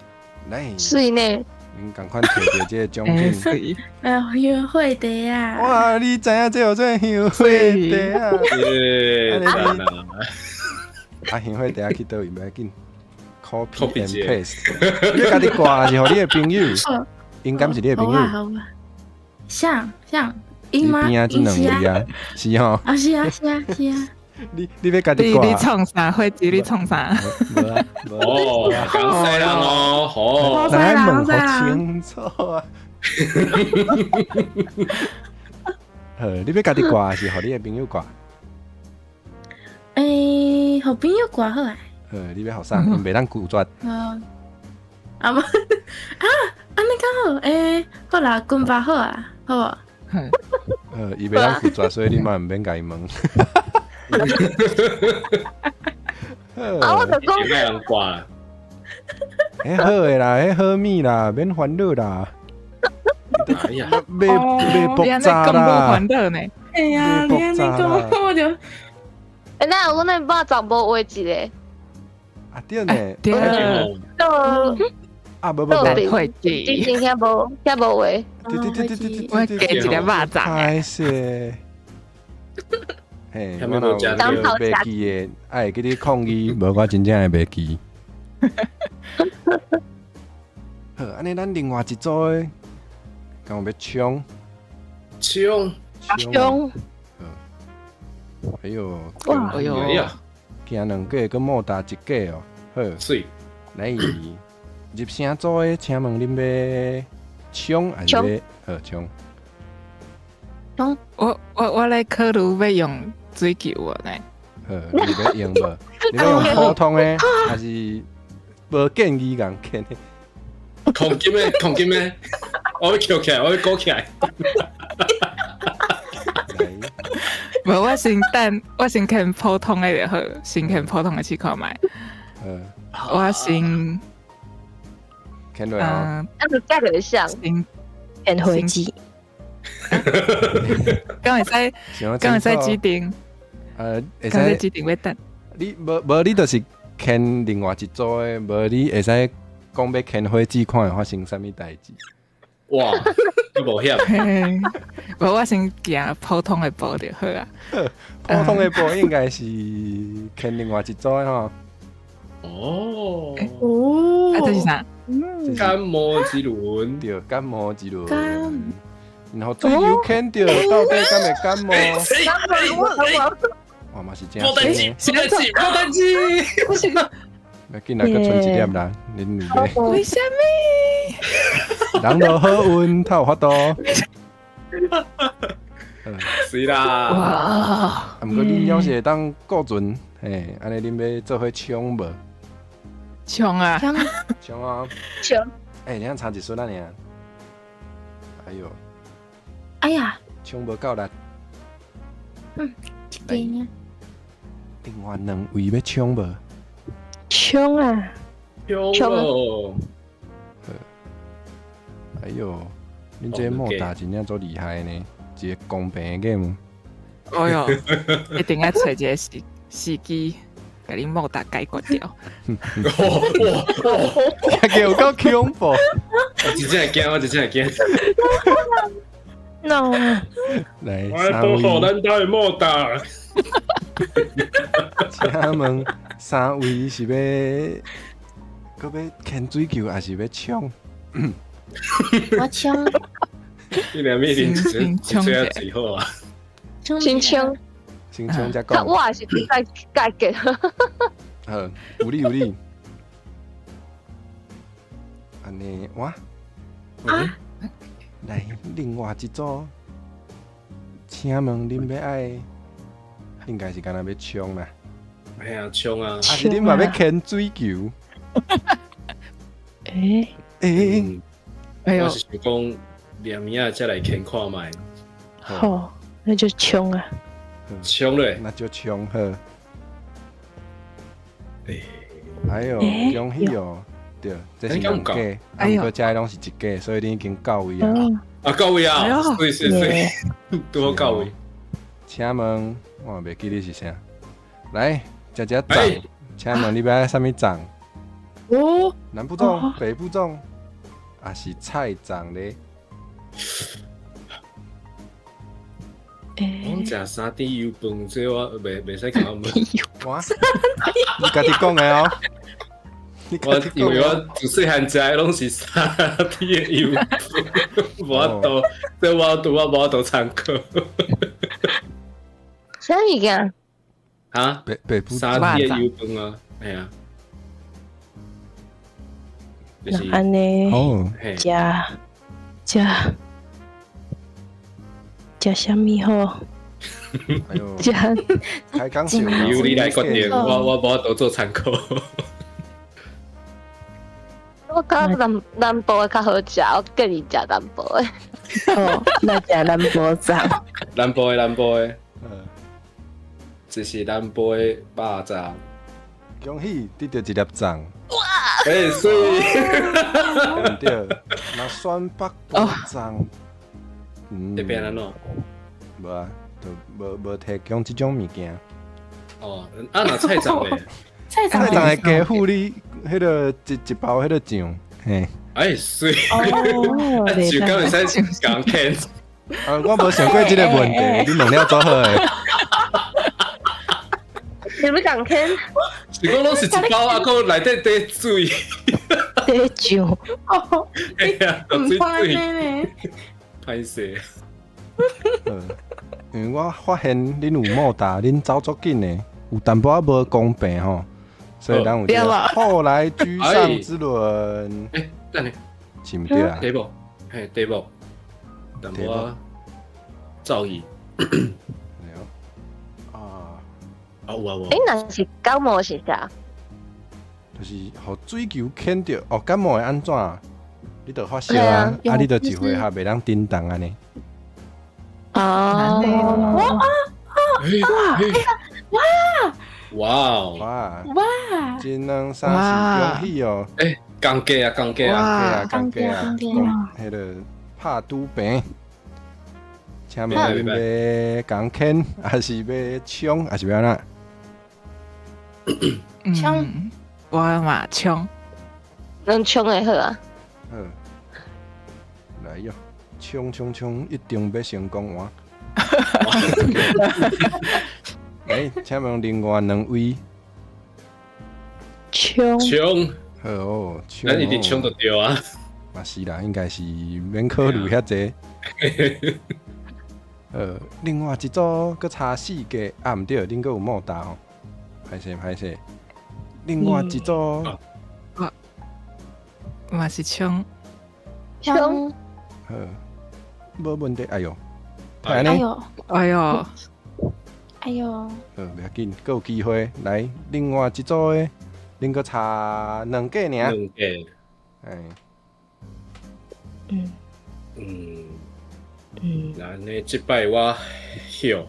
來。水呢？恁仝款摕著這个獎品。水。哎，香火茶啊！哇，你知影這號做香火茶啊？耶！啊，香火茶去佗位無要緊，copy and paste。你家己掛是予你的朋友？應該是你的朋友。好啊好啊。像像，𪜶嗎？邊仔這兩位啊，是吼。啊是啊是啊是啊。你欲家己掛？你創啥？火機你創啥？無啊，哦，講西人哦，好。來問予清楚啊！好，你欲家己掛，是予你的朋友掛？欸，予朋友掛好啊。好，你欲予啥？𪜶袂當拒絕。啊無啊，按呢較好，欸，好啦，君爸好啊，好無？伊袂當拒絕，所以你嘛毋免共伊問。啊！我就講，袂人掛啦。欸，好的啦，欸，好物啦，免煩惱啦。哎呀，袂袂爆炸啦。煩惱呢？哎呀，你按呢講，我就。欸，那阮的肉粽無畫一个。啊對呢。對。啊，無無無，會記。之前遐無遐無畫。對對對對對對。我加一个肉粽。歹勢。嘿，我若有袂記的，愛會記你抗議，無我真正會袂記。好，按呢咱另外一組的，敢有欲衝？衝衝！哎喲，哇！哎喲，行兩個，閣莫打一個哦。好，媠。來，入聲組的，請問恁欲衝還是欲好衝？衝！我咧考慮欲用水球呢。好，你欲用無？你欲用普通的，還是無建議共牽的？控金的，控金的，我欲抾起來，我欲鼓起來。無，我先等，我先牽普通的就好，先牽普通的試看覓。我先牽落啊！那就加個像，先牽火機。敢會使？敢會使指定？會使指定欲等。你無無，你就是牽另外一組的，無你會使講欲牽火機，看會發生啥物代誌。哇，閣冒險。無，我先行普通的步就好啊。普通的步應該是牽另外一組的吼。哦哦，啊，這是啥？感冒一輪，對，感冒一輪。然後水球牽著，到底敢會感冒？哇嘛是真無代誌，無代誌，無代誌，不是。欲緊來閣賰一粒啦，恁有為啥物？人都好運，才有法度。是啦。哇！啊，毋過恁還是會當顧船，嘿，按呢恁欲做伙衝無？衝啊！衝啊！衝！欸，你差一孫仔爾。哎喲！哎呀！衝無夠力。嗯，一個爾。另外兩位欲衝無？衝啊！衝咯！哎喲，恁這莫打真正足厲害呢，一個公平的 game。哎喲，一定愛揣一個時時機，共你莫打解決掉。哇哇哇！有夠恐怖！我真正會驚，我真正會驚。 No！來，我保護咱兜的莫打。請問三位是欲閣欲牽水球，還是欲衝？我衝。你兩面啉一一最好啊！先衝，先衝才講。我也是解解決。好，有理有理。按呢，我啊，來另外一組，請問恁欲愛，應該是敢若欲衝啦。哎呀，衝啊！啊是恁嘛欲牽水球？欸欸，哎喲我是想講，兩暝仔才來牽看覓。好，那就衝啊！衝咧，那就衝好。欸哎喲，恭喜哦！對，這是兩個，啊，毋過這個攏是一個，所以你已經到位啊。啊，到位啊！是是是，拄好到位。請問，我袂記你是啥？來，食食粽，請問你欲愛啥物粽？哦，南部粽、北部粽，抑是菜粽咧？我食三滴油飯，所以我袂使共我問。哇！你家己講的哦。我因為我自細漢食的攏是三滴的油飯，無法度，所以我拄我無法度參考。啥物件？啊？北部三滴的油飯啊，嘿啊。那按呢？哦，食食。食啥物好？食開講笑，由你來決定，我無法度做參考。我感覺南部的較好食，我建議食南部的。哦，那食南部粽。南部的南部的，這是南部的肉粽。恭喜得著一粒粽。哇！欸，媠。對，那選北部粽。這邊按怎？無啊，就無提供這種物件。哦，啊，若菜粽咧？菜粽會加附你彼個一包彼個醬，嘿。哎，媠！啊，就敢會使共牽？啊，我無想過這個問題，你問了做好的。你欲共牽？是講攏是一包，啊，閣內底缀水。缀醬。哦，哎呀，水水。歹勢。因為我發現恁有莫打，恁走足緊的，有淡薄仔無公平吼，所以咱有這個後來居上之輪。欸，等下，是毋對啊？對無？嘿，對無？淡薄仔噪音。啊啊有啊有。欸，若是感冒是啥？就是予水球牽著哦，感冒會按怎？你著發燒啊，啊，你著一回合袂當叮當按呢。哦！哇啊啊！哇哇哇哇！一兩三四，恭喜哦！欸，共價啊，共價啊，共價啊，共價啊！彼个拍拄平，請問欲共牽，抑是欲衝，抑是欲按怎？衝！我嘛衝，能衝會好啊！好，來喲！衝衝衝！一定欲成功哇！欸，請問另外兩位，衝衝，好哦，咱一直衝就對啊。嘛是啦，應該是免考慮遐濟。另外一組閣差四個，啊毋對，恁閣有莫打吼，歹勢歹勢。另外一組，嘛是衝衝，好。無問題，哎喲，哎喲，哎喲，哎喲，好，袂要緊，閣有機會來。另外一組的，恁閣差兩個爾，兩個，哎，嗯嗯嗯，那呢，這擺我曉，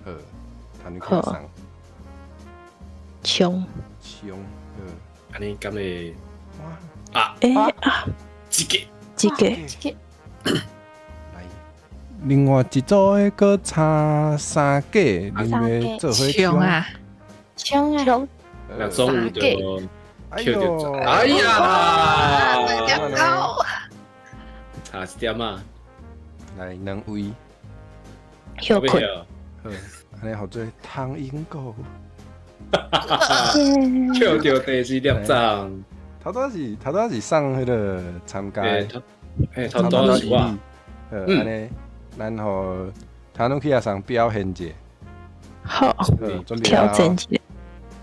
好，譚女士送，衝衝，好，按呢敢會，哇，啊，欸啊，這個，這個，這個。另外一組的閣差三個，恁欲做伙衝啊！衝啊！衝！那總有就哎喲，哎呀，差一點啊！來兩位，休困。好，按呢予做唐英哥。捡著第二粒粽。頭拄是頭拄是送彼个參加，嘿，頭拄是我，按呢。咱予塔努起亞桑表現者，好，準備挑戰一下，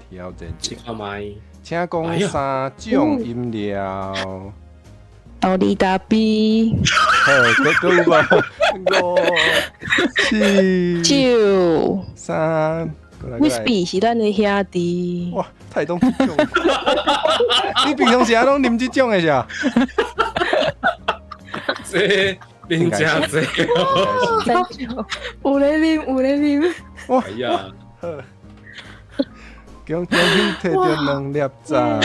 挑戰一下。請講三種飲料。奧利達比。好，閣有無？五、四、九、三。威士忌是咱的兄弟。哇，太懂這種。你平常時啊攏啉這種的是啊？這。啉真濟，有咧啉，有咧啉。哇！哎呀，恭喜提著兩粒粽，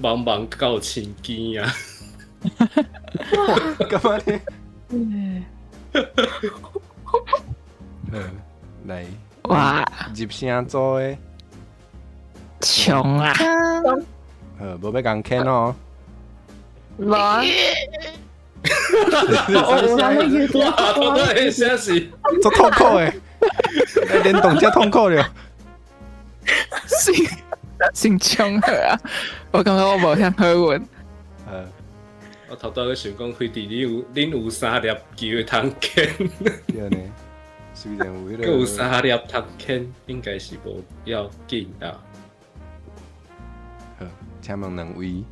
茫茫到親肩啊！哇，幹嘛呢？來，哇！入聲組的，衝啊！無欲共牽哦。無啊！哇，頭拄仔聲是足痛苦的，連動遮痛苦了。先先衝好啊！我感覺我無遐好運。我頭拄仔想講，飛弟你有恁有三粒球會通牽。對呢，雖然有彼個。閣有三粒通牽，應該是無要緊啦。好，請問兩位。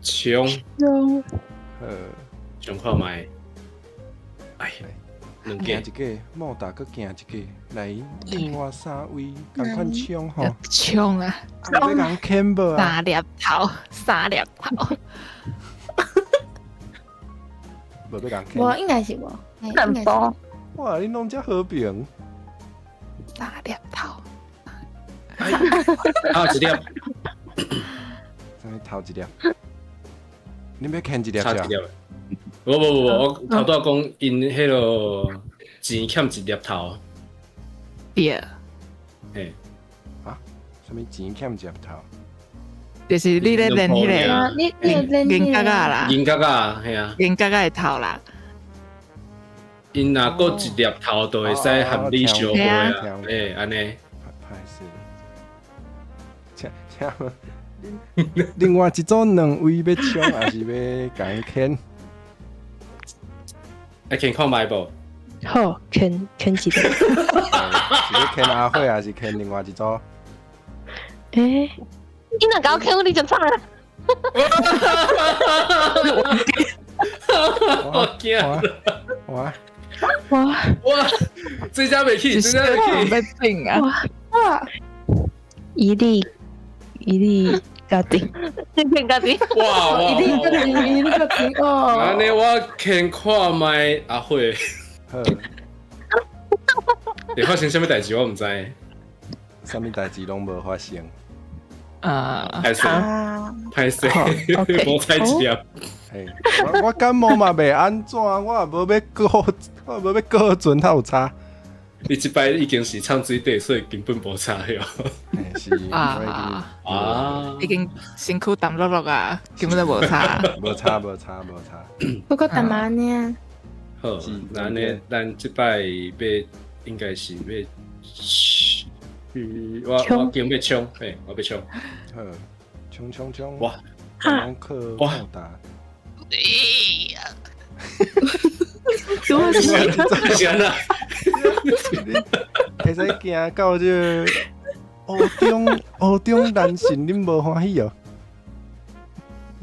衝。衝。好，衝看覓。哎，兩行一個，莫達閣行一個，來，另外三位仝款衝吼。衝啊！欲共牽無啊？三粒頭，三粒頭。無欲共牽。無，應該是無。兩波。哇！恁攏遮和平。三粒頭。頭一粒。啥物頭一粒？恁欲牽一粒差一粒。無無無無，我頭拄仔講𪜶彼个錢欠一粒頭。對。嘿。啊？啥物錢欠一粒頭？就是你咧練彼個，你你練銀角仔啦，銀角仔，嘿啊，銀角仔的頭啦。𪜶若閣一粒頭，就會使含你相會啊。欸，按呢。歹勢。請請問，另外一組兩位欲衝，抑是欲共牽？愛牽看覓無？好，牽牽一個。是欲牽阿慧，還是牽另外一組？欸，你若共我牽，你就慘啦！我驚！哇哇哇！這只袂去，這只袂去，欲變啊！哇！一粒一粒家己，一粒家己。哇哇！一粒家己，一粒家己哦。按呢我牽看覓阿慧。好。會發生啥物代誌我毋知。啥物代誌攏無發生。啊！歹勢，歹勢，無猜一粒。嘿，我感冒嘛袂按怎，我也無欲過，我無欲過船，哪有差？你這擺已經是唱水底，所以根本無差喲。是啊啊！已經身軀澹漉漉啊，根本就無差。無差無差無差。不過淡仔爾。好，那呢，咱這擺欲應該是欲，我今欲衝，嘿，我欲衝。好，衝衝衝！哇！哇！哎呀！怎麼是？是按怎？會使行到這個湖中，湖中難信，恁無歡喜哦？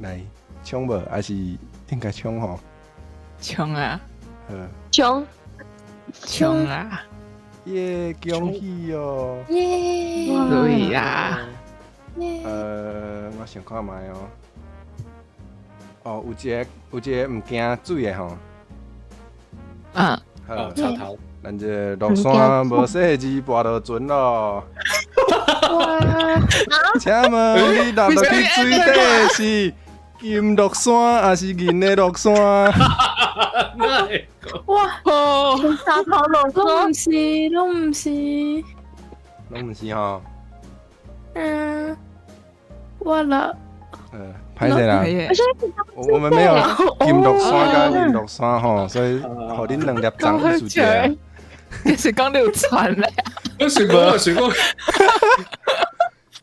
來，衝無？還是應該衝吼？衝啊！衝！衝啊！耶！恭喜哦！耶！對呀！我想看覓哦。哦，有一个有一个毋驚水的吼。啊。好，插頭。咱這落山無洗字跋落船咯。哇！請問你落落去水底是金落山，還是銀的落山？哇！插頭落山，攏毋是，攏毋是，攏毋是吼。嗯，我落。歹勢啦，我們沒有金落山佮銀落山吼，所以予恁兩粒粽意思者。就是講你有傳咧，我想講，我想講，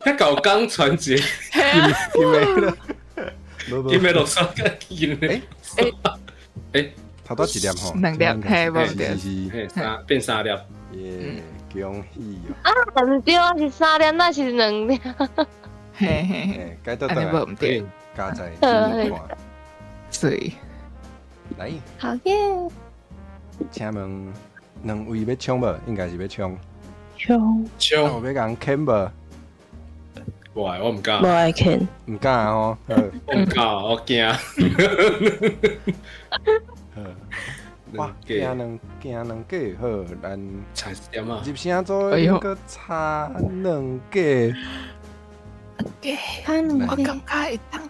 遐舊港傳一個金的，金的落山佮銀的，欸，頭拄一粒吼，兩粒嘿，無對，是三變三粒，耶，恭喜哦！啊，毋對，是三粒，那是兩粒。嘿嘿嘿，該倒轉來，無毋對，加在看，水，來，好耶！請問兩位欲衝無？應該是欲衝，衝衝，有欲共牽無？無愛，我毋敢，無愛牽，毋敢吼，我毋敢，我驚。哇，驚兩驚兩個好，咱差一點啊！入聲組應該差兩個。差兩個，我感覺會當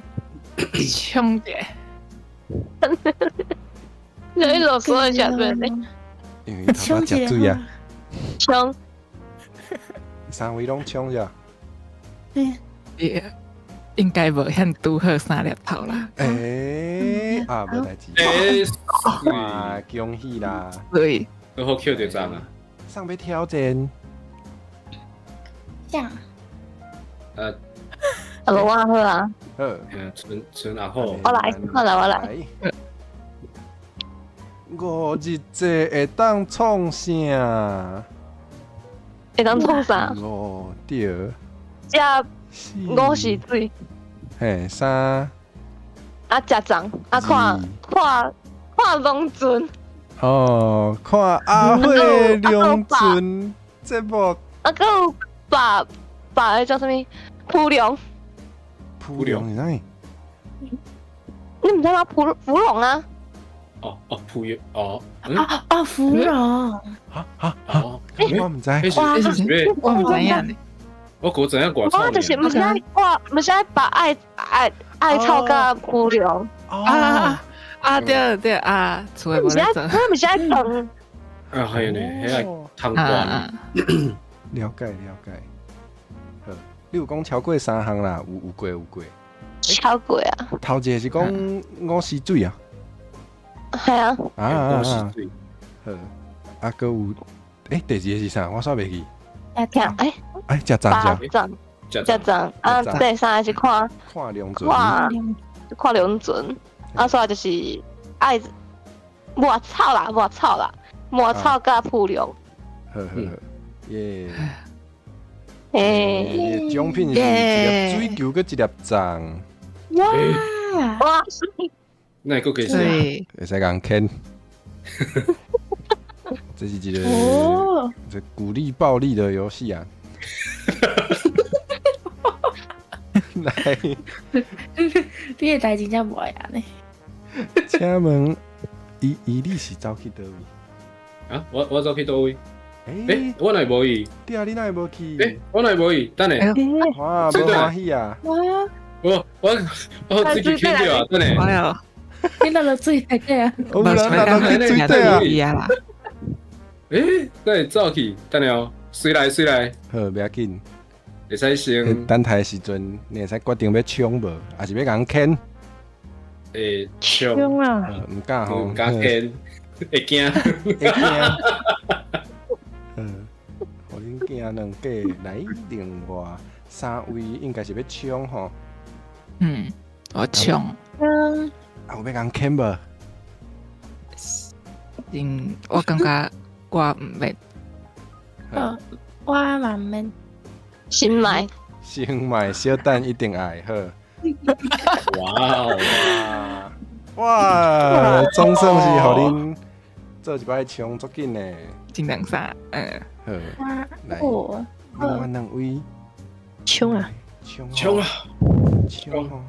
衝者。你落山食水呢？因為頭拄食水啊。衝。三位攏衝著。對。應該無遐拄好三粒頭啦。欸，啊，無代誌。欸，哇，恭喜啦！對，拄好抾著粽啊。上欲挑戰。這樣。啊，無我好啊。好。賰賰阿虎。我來，我來，我來。五日節會當創啥？會當創啥？五對。食五時水。嘿，三。啊，食粽，啊，看看看龍船。哦，看阿火龍船節目。啊，閣有把把彼叫啥物？芙蓉。芙蓉是啥物？你毋知嗎？芙芙蓉啊！哦哦，芙蓉哦，啊啊，芙蓉。哈哈哈！我毋知，我毋知影呢。我閣知影外我就是毋是愛我，毋是愛把艾艾艾草佮芙蓉。啊啊對對啊，厝的無咧做。我毋是愛燉。啊係呢，彼個湯罐。了解了解。好，你有講超過三項啦？有有過有過。超過啊！頭一個是講五時水啊。係啊。啊五時水。好，啊，閣有，欸，第二個是啥？我煞袂記。食欸，哎，食粽食粽，食粽啊！第三個是看看龍船，看龍船，啊，煞就是愛抹草啦，抹草啦，抹草佮芙蓉。好好好，耶！欸，獎品是一粒水球，閣一粒粽。哇哇！那會閣加啥？會使共牽。這是一個這鼓勵暴力的遊戲啊！來，你的代誌真無愛按呢？請問，伊伊你是走去佗位？啊，我走去佗位？欸，我哪會無去？對啊，你哪會無去？欸，我哪會無去？等下，哇，無歡喜啊！我我我自己去著啊！等下，你落落水內底啊？我落落去水底啊！欸，哪會走去？等下哦，隨來隨來。好，袂要緊。會使先等待的時陣，你會使決定欲衝無，抑是欲共牽？會衝啊！毋敢吼，毋敢牽，會驚，會驚。嗯，予恁驚兩個來，另外三位應該是欲衝吼。嗯，我衝。嗯。啊，有欲共牽無？嗯，我感覺我毋免。我嘛毋免。先買。先買，小等一定愛好。哇哇！總算是予恁做一擺衝足緊的。真兩三，嗯。好，來，另外兩位。衝啊！衝衝啊！衝！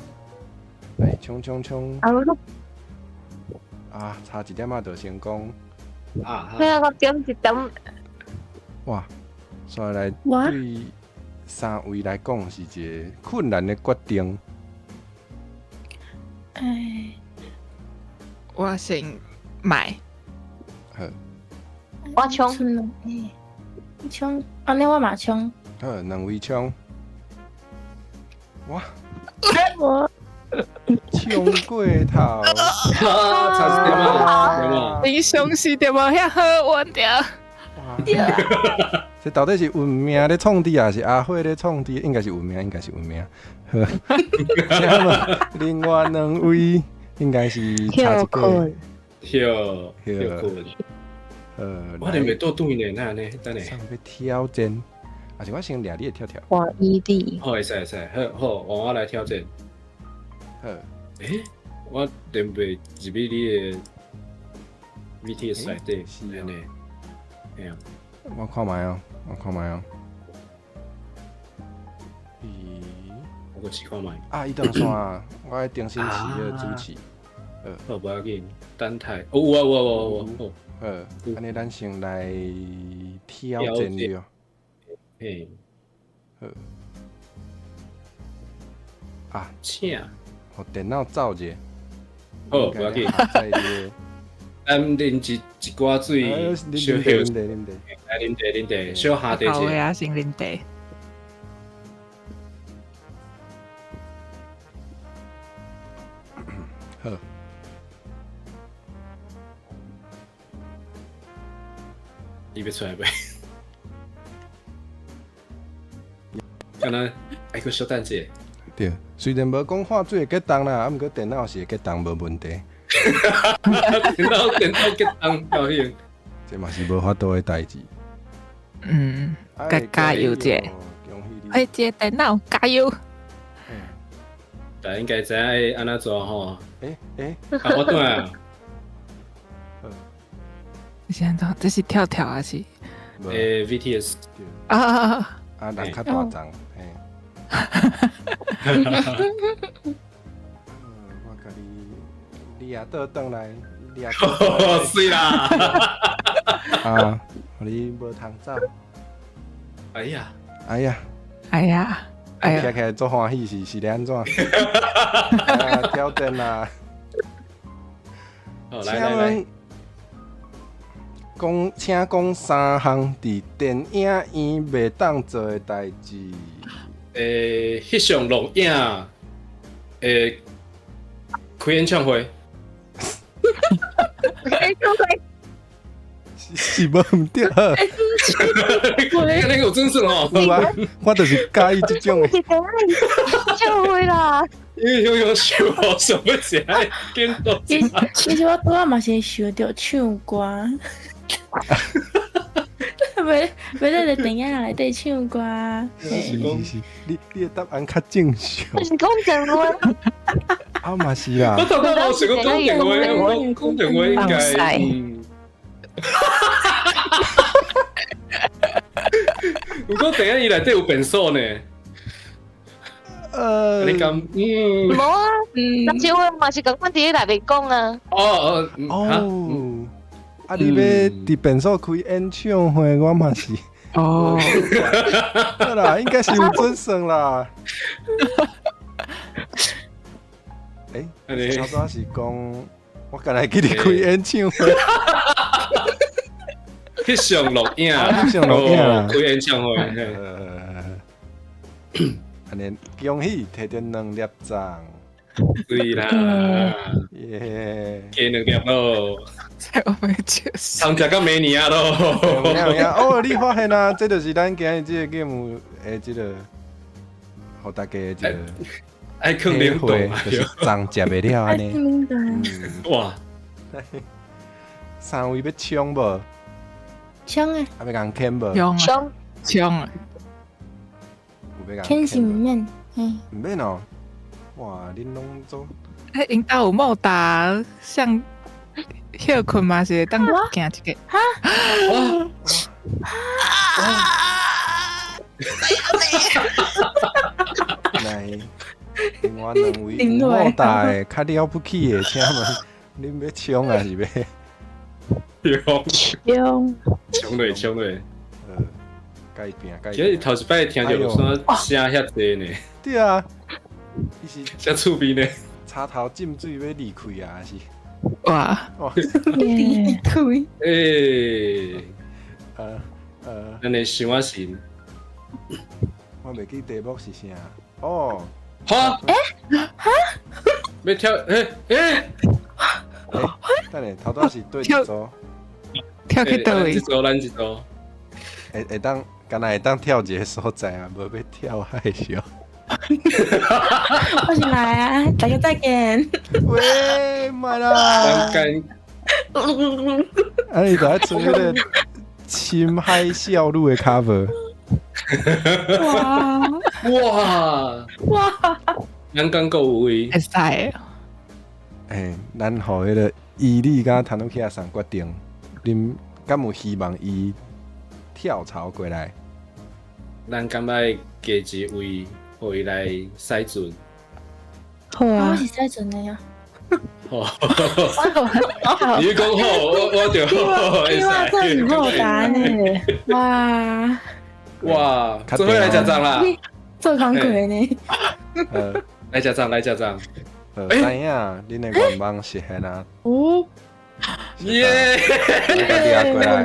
來，衝衝衝！啊，差一點仔就成功。啊！咩啊？我點一點。哇！所以來對三位來講是一個困難的決定。哎，我先買。好。我衝。衝，按呢我嘛衝。好，兩位衝。哇！我衝過頭。差一點仔，你相信著無遐好運著。這到底是運命咧創治，還是阿火咧創治？應該是運命，應該是運命。好，請問另外兩位應該是差一個。歇歇睏。我哋袂倒轉呢，哪按呢？等下。上欲挑戰，還是我先掠你的跳跳。換伊哩。好，會使會使，好好，換我來挑戰。好。欸，我連袂入去你的 VTS 內底，是按呢？嘿啊。我看覓哦，我看覓哦。咦？我閣試看覓。啊，伊斷線，我愛重新試彼個主持。好，無要緊，等待。哦，有啊有啊有啊有。好，按呢咱先來挑戰著。嘿。好。啊，請。予電腦走者。好，無要緊。咱啉一一寡水，小啉茶，啉茶，來啉茶，啉茶，小下茶者。好啊，先啉茶。欲出来未？敢若爱阁小等者。对，虽然无讲喝水会结冻啦，啊，毋过电脑是会结冻无问题。电脑结冻高兴。这嘛是无法度的代志。嗯，加加油者，哎，这电脑加油。大家应该知影爱按怎做吼？欸欸，啊，我转啊。这是按怎？这是跳跳还是？欸，VTS。啊啊啊！啊，人较大张，嘿。我共你，你也倒转来，你也。媠啦！啊，予你无通走。哎呀！哎呀！哎呀！哎呀！听起来足欢喜是是咧按怎？挑战啦！来来来，讲，请讲三项伫电影院袂当做的代志。欸，翕相录影，欸，开演唱会。开演唱会。是无毋对。那个有真算哦。有啊，我就是佮意这种的。演唱会啦。因为有想想欲食，紧到。其实我拄仔嘛是想著唱歌。袂袂在电影内底唱歌。是是是，你的答案较正常。我是讲电话。啊嘛是啦。我头拄仔想讲讲电话，讲电话应该。嗯。毋过电影伊内底有变数呢。你敢？无啊，但是我嘛是共款伫咧内面讲啊。哦哦哦，啊！你欲伫便所开演唱会，我嘛是。哦。对啦，应该是有准算啦。欸，头拄仔是讲，我敢若会记得开演唱会。翕相录影，翕相录影，开演唱会。按呢，恭喜提著两粒粽。对啦，耶，加两粒咯。我袂笑死。通食到明年啊咯。有影哦，你发现啊？这就是咱今日这个 game 的这个，予大家的这个爱囥冷冻，就是粽食袂了按呢。哇！三位欲冲无？冲啊！啊，欲共牵无？冲冲啊！牵是毋免，毋免哦。哇，恁拢做？欸，𪜶兜有莫达，像歇睏嘛是会当行一个。哈？哇！来，另外两位有莫达的较了不起的，请问恁欲冲还是欲？冲！冲！冲落冲落！改变改变。其实头一摆听著有啥声遐济呢？对啊，伊是遮趣味呢。插头浸水欲离开啊，是？哇哇！离开。欸，咱的想我神，我袂记题目是啥。哦，哈？欸？哈？欲跳？欸欸？欸，等下，头拄仔是对一组？跳去佗位？一组，咱一组。会会当，敢若会当跳一个所在啊，无欲跳害羞。我先来啊，大家再见。喂，莫啦。啊，你著爱出彼个深海少女的 cover。哇哇哇！咱敢阁有位？会使。欸，咱予彼个伊利佮唐努起亚送决定，恁敢有希望伊跳槽过来？咱敢爱加一位，予伊来使阵？好啊，我是使阵的呀。哦，你讲好，我就好，你话这是好答案呢？哇哇，做伙来食粽啦！做工课呢？来食粽，来食粽。知影恁的愿望实现啊！哦，耶！你也过来，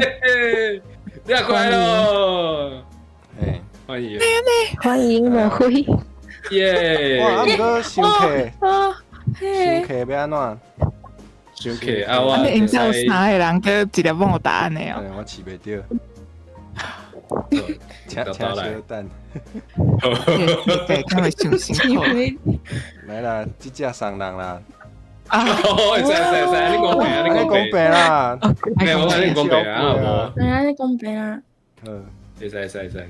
你也过来咯！哎，欢迎，欢迎莫辉。耶！哇，毋过伤客，伤客欲按怎？伤客啊！我𪜶兜有三个人阁一粒莫答案的哦。我饲袂著。请请稍等。对，敢会伤辛苦。来啦，这只送人啦。啊，会使会使，你讲白啊，你讲白啦。欸，我你讲白啊，无。来，你讲白啊。好，会使会使会使。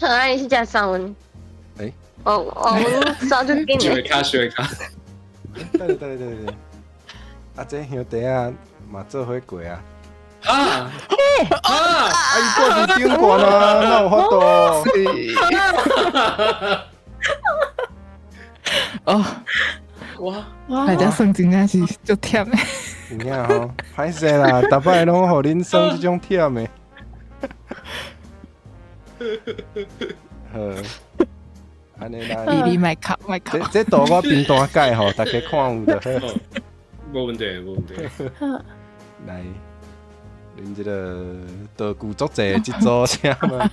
好，啊，你是食三文？欸，哦哦，阮早就紧。烧卡烧卡。对对对对对。啊，这香肠仔嘛做伙过啊。啊啊！啊，伊挂伫顶悬啊，哪有法度？哦，哇哇！大家算真正是足忝的。有影吼，歹势啦，逐摆拢予恁算这种忝的。好，按呢啦。你莫哭，莫哭。这图我平单改吼，大家看有就好。无问题，无问题。来，恁这个道具足济，这组请问。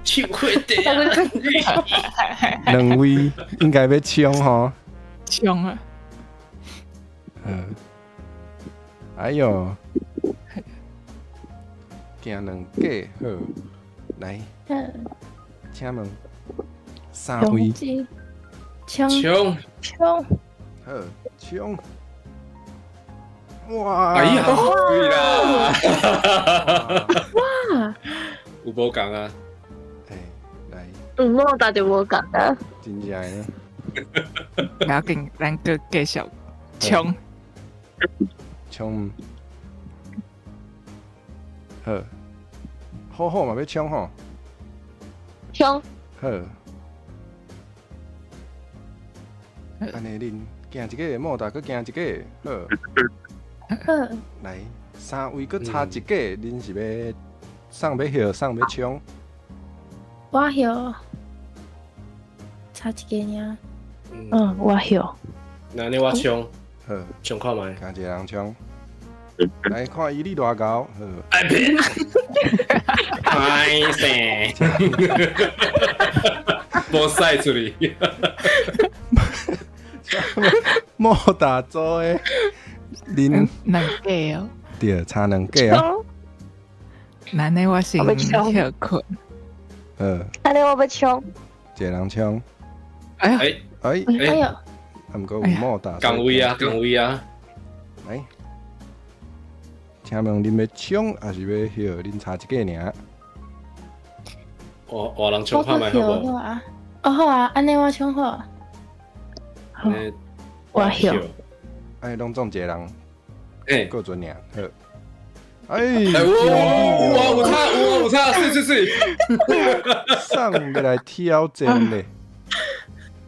手会的。两位应该欲冲吼。冲啊！嗯。哎哟，行两个好，来，请问三位。冲冲冲，好冲！哇！哎呀，对啦！哇！有无仝啊？哎，来。有无大就无仝啊？真正的。不要紧，咱阁继续冲。冲。好，好好嘛，欲冲吼。冲。好。按呢，恁行一个，莫达阁行一个，好。好。来，三位阁差一个，恁是欲送欲翕，送欲冲？我翕，差一个尔。嗯，我翕。那你我冲，好，冲看觅。共一个人冲。来看伊你偌𠢕，好。哎别！歹势，无使出去。莫大组的，恁两个哦。对，差两个啊。那呢，我先歇困。嗯。按呢，我欲冲。一个人冲。哎哎哎哎呦！啊，毋过有莫大。仝位啊，仝位啊。来，请问恁欲冲，抑是欲歇？恁差一个尔。换人冲看觅好无？哦好啊，按呢我冲好。好，我歇。哎，拢总一个人，哎，过准尔，好。哎，有啊有差有啊有差，水水水。上欲来挑战咧。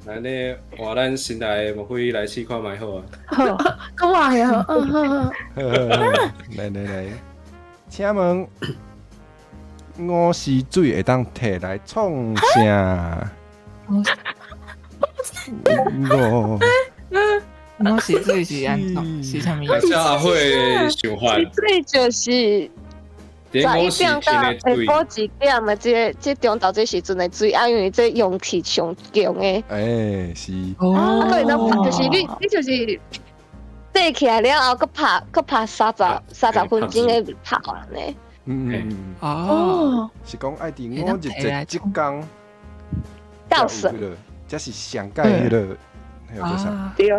来呢，换咱新来的莫非来试看觅好啊？好，阁我的好，嗯好好。来来来，请问五时水会当提来创啥？五五时水是按怎？是啥物？阿慧想法。水就是11点到下晡1点的这个这中昼这时阵的水，啊，因为这阳气上强的。欸，是。啊，阁会当拍，就是你你就是爬起来了后，阁拍阁拍30分钟的拍按呢。嗯哦。是讲爱伫五日节这工。倒数。这是上盖彼个，彼个叫啥？对。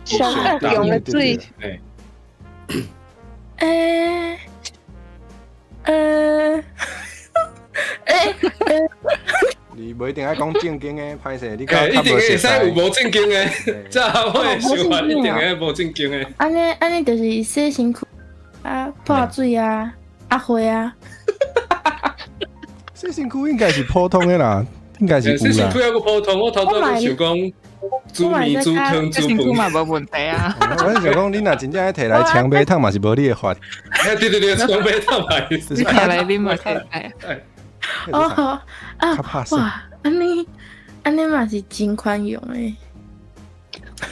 上盖强的水。欸。欸，你无一定爱讲正经的，歹势，你一定会使有无正经的，这我的想法一定会无正经的。按呢按呢，就是洗身躯啊，泼水啊，啊花啊。洗身躯应该是普通的啦，应该是。洗身躯犹阁普通，我头拄仔想讲煮面、煮汤、煮饭嘛无问题啊。我是想讲，你若真正爱提来枪马桶嘛是无你的法。哎，对对对，枪马桶嘛是。提来啉嘛会使。哦啊哇，按呢按呢嘛是真宽容的。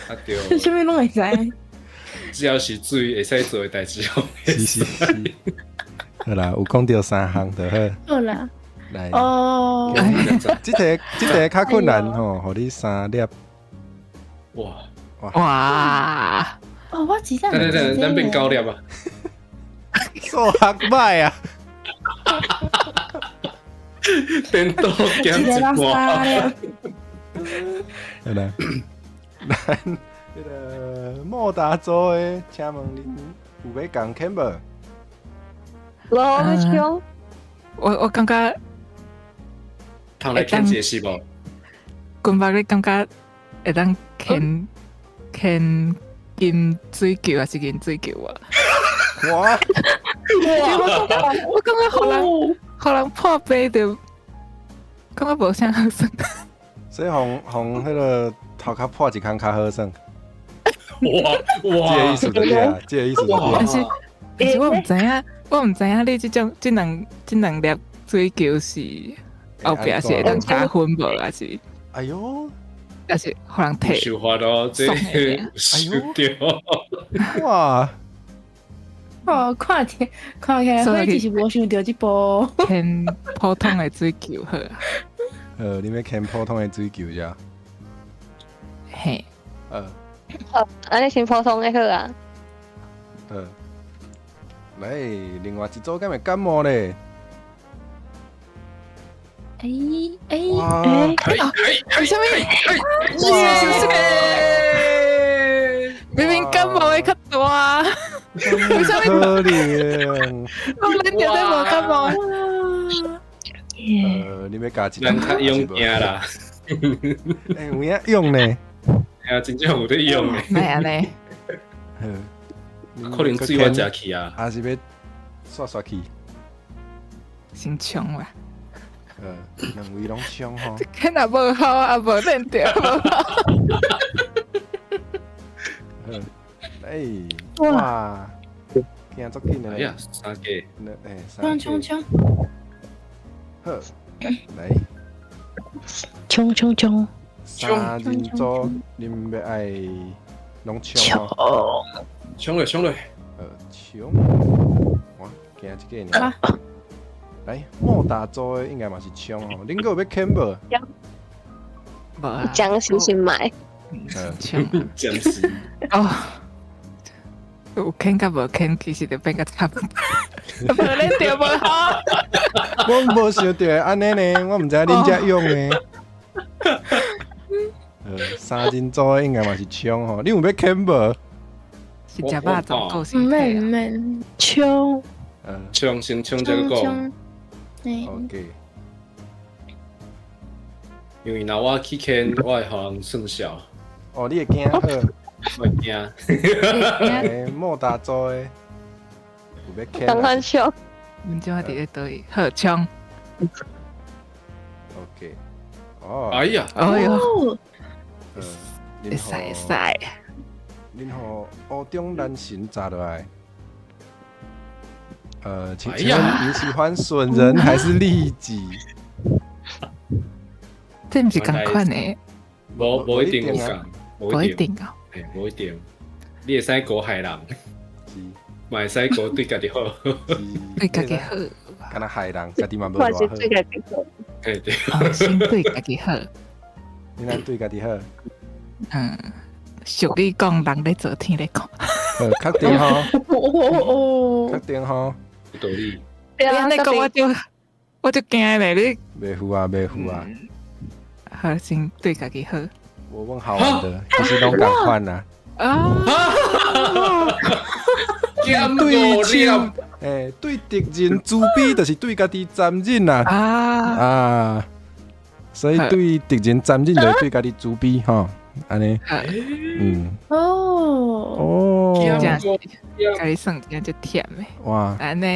啊对。啥物拢会使。只要是水会使做的代志，是是是。好啦，有讲著三项就好。好啦。来哦。这题这题较困难吼，予你三粒。哇哇！哦，我真正。等等等，咱变九粒啊！數學歹啊！電腦減一半。來，咱彼个莫大組的，請問恁有欲共牽無？無欲衝。我感覺通來牽一個是無？軍目你感覺會當牽牽金水球還是銀水球啊？哇！我感覺予人破病就感覺無啥好耍。所以予予彼个頭殼破一空較好耍。哇哇！這个意思就對啊，這个意思就對。但是我毋知影，我毋知影你這種這兩粒水球是後壁是會當加分無，還是？哎喲！還是予人提？受罰咯，這受著。哇！哦，看起來，好似是無想著這步。牽普通的水球好啊。你欲牽普通的水球遮？嘿。好，按呢先普通的好啊。來，另外一組敢會感冒咧？哎哎哎！為啥物？哇！明明感冒的較大，為啥物？可憐。我恁著咧無感冒。你欲加一？咱較勇敢啦。欸，有影用呢？哎呀，真正有咧用的。哪按呢？可能水我食去啊，還是欲煞煞去？先衝啦！兩位攏衝吼。這若無好啊，無練著無好。哎，哇！行足緊的。哎呀，三個。哎，三個。衝衝衝！好，來。衝衝衝！三人組，恁欲愛攏衝吼？衝咧，衝咧！衝！哇，行一个爾。來，莫大組的應該嘛是衝吼，恁閣有欲牽無？無啊。將心心買。衝。將心。哦。有牽佮無牽，其實就變甲差不多。無練著無好。我無想著會按呢呢，我毋知恁遮用呢。三人組的應該嘛是衝吼，你有欲牽無？是食肉粽夠毋免毋免，衝。衝先衝這個講。 OK。因為若我去牽，我會予人算笑。哦，你會驚？好。我會驚。莫大組的有欲牽？趕快衝！阮這擺佇咧佗位？好衝。 OK。哦。哎呀！哎喲。會使會使。恁予烏中男神砸落來。請問你喜歡損人還是利己？這毋是仝款的。無一定有仝，無一定啊。嘿，無一定。你會使孤害人，嘛會使孤對家己好。對家己好。敢若害人，家己嘛無偌好。對家己好。嘿對。先對家己好。你若對家己好。嗯，俗語講，人咧做，天咧看。好，確定吼。確定吼。有道理。你按呢講，我就驚咧，你。袂赴啊，袂赴啊。好，先對家己好。我問好玩的，其實攏仝款啦。啊！對手，欸，對敵人慈悲，就是對家己殘忍啊！啊！所以對敵人殘忍，就是對家己慈悲吼，按呢。嗯。哦。哦。家己算真正忝的。哇！按呢。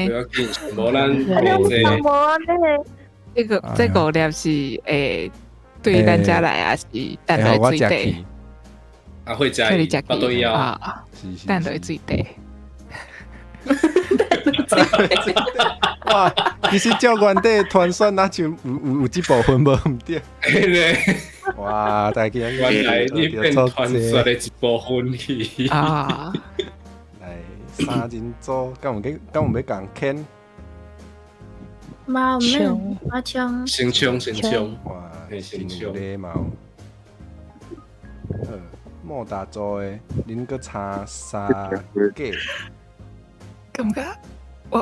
無咱無按呢。這個五粒是會對咱遮來，還是擲落水底？啊，會食伊，巴肚枵啊，擲落水底。哇，其實照原底團選，若像有這部分無毋對。哇，大家原來你變傳說的一部分去啊！來，三人組，敢有欲共牽？嘛毋免，我衝。先衝先衝，哇，先衝禮貌。好，莫大組的，恁閣差三個。感覺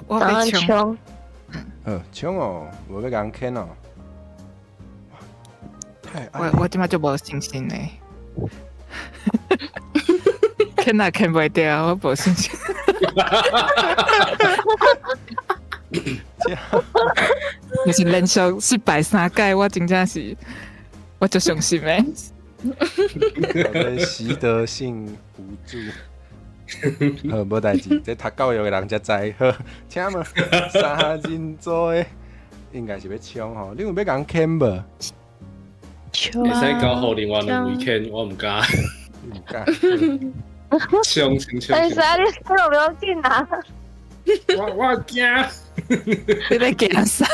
我欲衝。衝哦，無欲共人牽哦。我這擺就無信心呢。牽也牽袂著，我無信心。就是連續失敗三屆，我真正是我足傷心的。習得性無助。好，無代誌，這讀教育的人才知。好，請問三人組的應該是欲衝吼，你有欲共人牽無？會使交予另外兩位牽，我毋敢。毋敢。衝衝衝！會使你你落不要緊啊！我驚。你咧驚啥？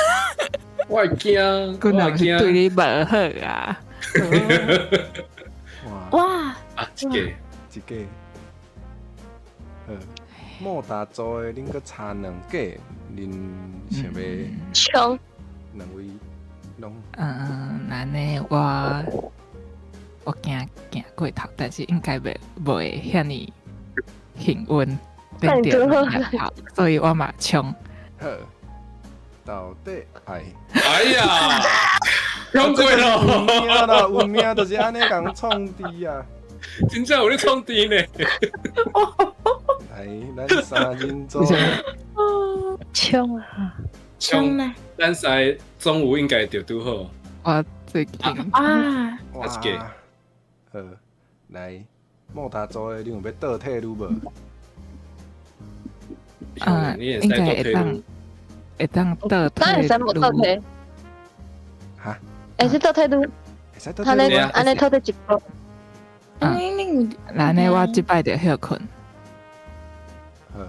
我會驚，阮人是對你無好啊！哇！啊，一個，一個。好，莫達組的恁閣差兩個，恁想欲衝兩位攏？嗯，按呢我驚行過頭，但是應該袂會遐爾幸運變著兩頭，所以我嘛衝。好，到底愛？哎呀，衝過咯！有命啦，有命就是按呢共創治啊！真正有咧創治呢！來，咱三人組衝啊！衝啊！咱三個總有應該就拄好。我最近啊，哇！好，來，莫達組的，你有欲倒退嚕無？啊，應該會當倒退。當然會使無倒退。哈？會使倒退嚕。按呢按呢倒退一步。嗯，那呢我這擺就歇睏。好，